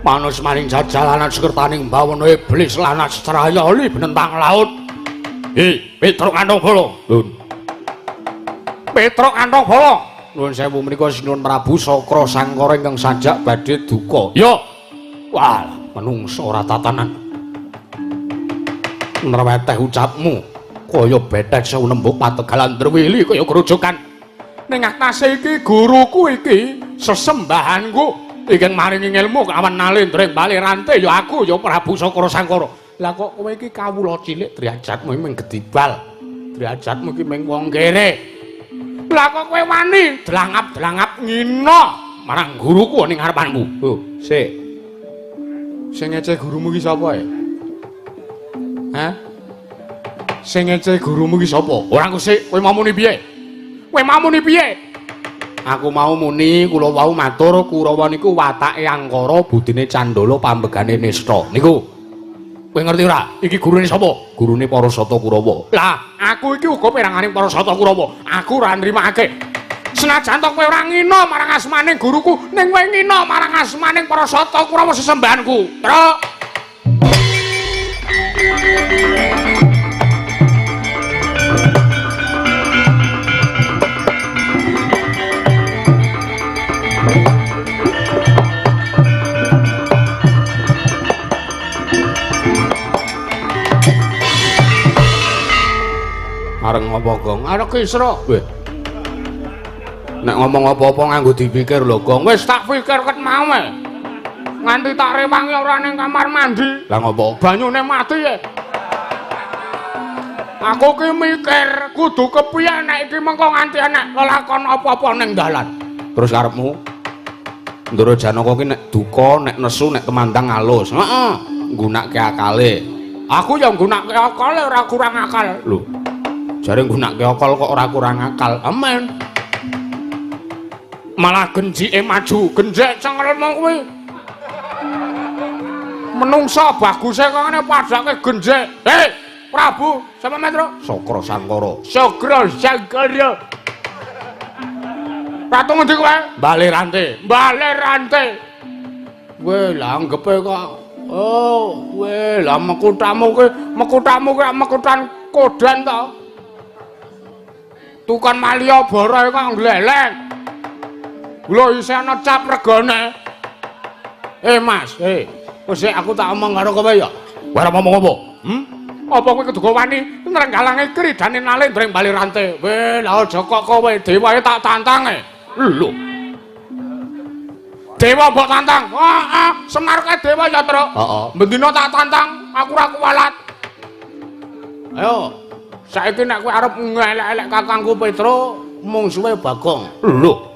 Manus maring jajalanan sekertaning bawana iblis lanas trayoli benentang laut. Hi, Petruk kantong bolong. Lun. Petruk kantong bolong. Nuwun sewu menika Sinuwun Prabu Sakra Sangkara ingkang sajak badhe duka. Yo. Wah, menungso ora tatanan. Nreweteh ucapmu kaya betet sewu nembuk pategalan drwili kaya grojogan.
Ning atase iki guruku iki sesembahanku. Ingkang maringi ngelmu kawan nalendra ing bali rante ya aku ya Prabu Sakra Sangkara. Lah kok kowe iki kawula cilik derajatmu mung gedibal. Derajatmu iki mung wong kere. Lah kok kowe wani dlangap-dlangap ngina marang guruku ning ngarepanmu.
Oh, sik. Sing ngece gurumu iki sapa e? Hah? Sing ngece gurumu iki sapa?
Ora kusik, kowe mau muni piye? Kowe mau muni piye?
Aku mau muni kula wau matur Kurawa niku watake angkara budine candala pambegane nista. Niku. Kowe ngerti ora? Iki gurune sapa? Gurune para sata Kurawa.
Lah, aku iki uga peranganing para sata Kurawa. Aku ora nrimake. Senajan to kowe ora ngina marang asmaning guruku, ning kowe ngina marang asmaning para sata Kurawa sesembahanku. Truk.
Areng apa, Gong? Areng kisra. Weh. Nek ngomong apa-apa nganggo dipikir lho, Gong.
Wis tak pikir ket mau e. Nganti tak rewangi ora ning kamar mandi.
Lah ngopo?
Banyune mati e. Aku ki mikir kudu kepiye nek iki mengko nganti enek lelakon apa-apa ning dalan.
Terus karepmu? Ndara Janaka ki nek duka, nek nesu, nek temandang alus. Heeh, nggunakake akale.
Aku ya nggunakake akale ora kurang akal.
Lho.
Jare nggunakake akal kok ora kurang akal. Amen.
Malah genjike maju, genjek cengelmu kuwi. Menungsa baguse kok ngene padake genjek. Hei, Prabu, sapa Metro?
Sokro Sangkara.
Sokro Sangkara. Ratu ngendi kowe?
Bale Rante.
Bale Rante.
Kowe lah anggepe kok. Oh, kowe lah mekutamu kowe,
mekutamu kowe mekutan kodan to. Tukon Malioboro kok ngleleng. Lho isih ana cap regane.
Mas, wis aku tak omong karo kowe ya. Kowe arep ngomong apa?
Apa kowe keduga wani nrenggalange kridane Nalendra ing Bale Rante? Weh, lah aja kok kowe dewae tak tantange. Lho. Dewa mbok tantang. Heeh, Semar kae dewa ya, Truk.
Heeh.
Bendina tak tantang, aku ora kuwalat.
Ayo, saiki nek kowe arep ngelek-elek kakangku Petro, mungsuhe Bagong. Lho.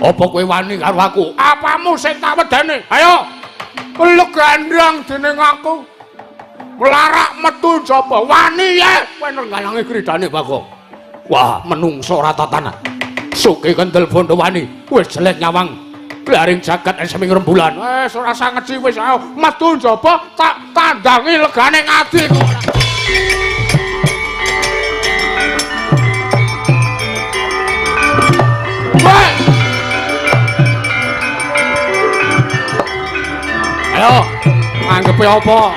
Apa kowe wani karo aku?
Apamu sing tak wedeni? Ayo. Lu gandrang dening aku. Mlarak metu jaba wani ye
kowe nenggalangi kridane Bagong. Wah, menungso ora tatanan. Suke kendel bondo wani, wis jelek nyawang. Blaring jagat eseming rembulan.
Wis ora usah ngeci wis ayo metu jaba tak tandangi legane ngadi.
Ayo, anggepe apa?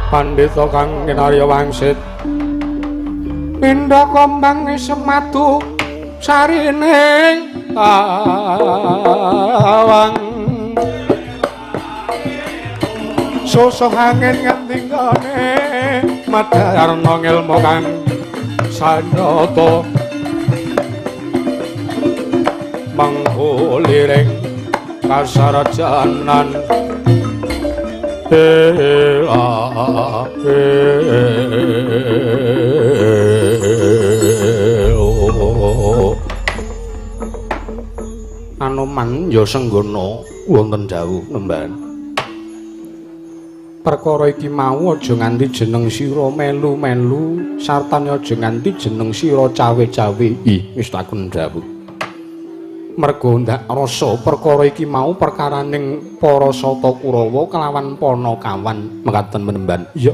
Pandhita kang kinarya wangsit pindha kembang sematu sarining tawang susuh angin nganti nggone madarna ngelmu kang sanyata mangkuliring kasarajanan. Anoman ya senggana wonten dawuh nemban. Perkara iki mau aja nganti jeneng sira melu-melu sartane aja nganti jeneng sira cawe-cawe. Ih, wis takon dawuh. Mergo ndak rasa perkara iki mau perkaraning para Sata Kurawa kelawan Panakawan mekaten menemban. Iya.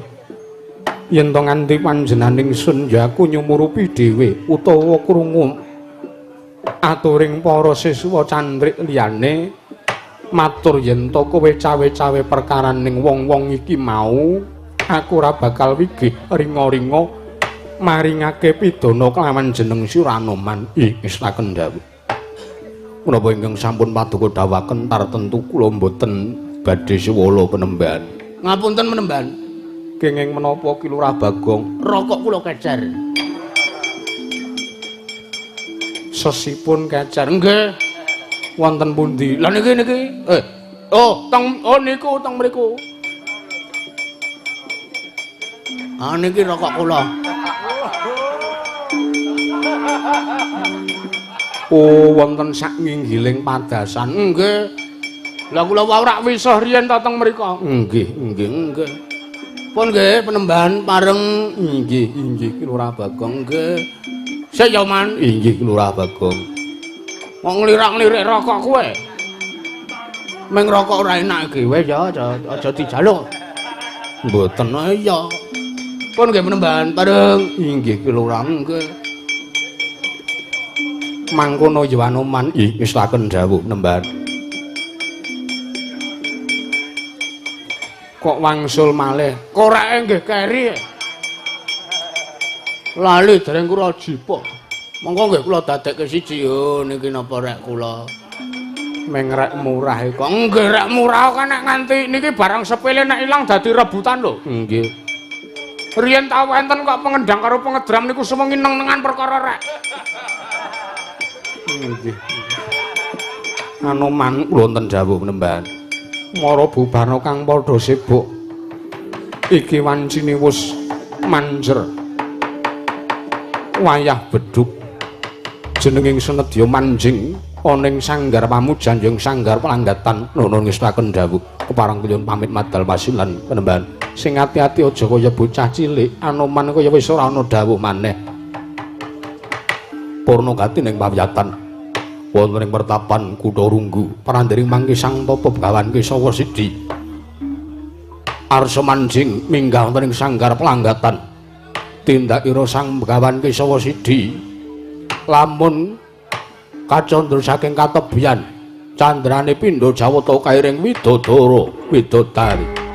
Yen to nganti panjenenganing sun ya aku nyumurupi dhewe utawa krungu aturing para siswa candrik liyane matur yen to kowe cawe-cawe perkaraning wong-wong iki mau aku ora bakal wigih ringa-ringa maringake pidana kelawan jeneng sira Anoman. Ih, wis taken dawuh. Menapa ingkang sampun paduka dawuhaken tartentu kula mboten badhe siwala penemban.
Ngapunten penemban.
Kenging menapa Ki Lurah Bagong?
Rokok kula kecer.
Sesipun kecer.
Nggih.
Wonten pundi?
Lah niki niki. Oh, teng oh niku teng mriku. Ah niki rokok kula.
Oh, wonten sak nginggiling padasan.
Nggih. Lah kula wau rak wisuh riyen ta teng mriku. Nggih, nggih, nggih. Pun nggih penembahan pareng. Nggih, nggih Ki Lurah Bagong nggih. Sik ya Man. Inggih Ki Lurah Bagong. Kok nglirak-lirik rokok kowe? Meng rokok ora enak iki wis ya aja dijaluk. Mboten iya. Pun nggih penembahan pareng. Inggih Ki Lurah nggih. Mangkono ya Anoman. Ih ngestaken dawuh penembahan. Kok wangsul malih? Koreke nggih keri. Lali dereng kula jipuk. Monggo nggih kula dadekke siji yo niki napa rek kula. Meng rek murah kok. Nggih rek murah kan nek nganti niki barang sepele nek ilang dadi rebutan lho. Nggih. Riyen tau enten kok pengendang karo pengedram niku sewengi neng-nengan perkara rek. Nggih. Anoman kula wonten dawuh penembahan. Mara bubarna kang padha sibuk. Iki wancine wis manjer. Wayah bedhug jenenging senedya manjing ana ing sanggar pamujan yang sanggar pelanggatan nuwun ngestaken dawuh kepareng kula pamit madal pasilan penembahan sing ati-ati aja kaya bocah cilik Anoman kaya wis ora ana dawuh maneh purna gati ning pawiyatan wonten ing pertapan Kutha Runggu prandering mangke Sang Tapa Begawan Kesawa Sidi arsa manjing minggah wonten ing sanggar pelanggatan tindakira Sang Begawan Kesawa Sidi lamun kacandra saking katebian candrane pindha jawata kairing widodara widodari.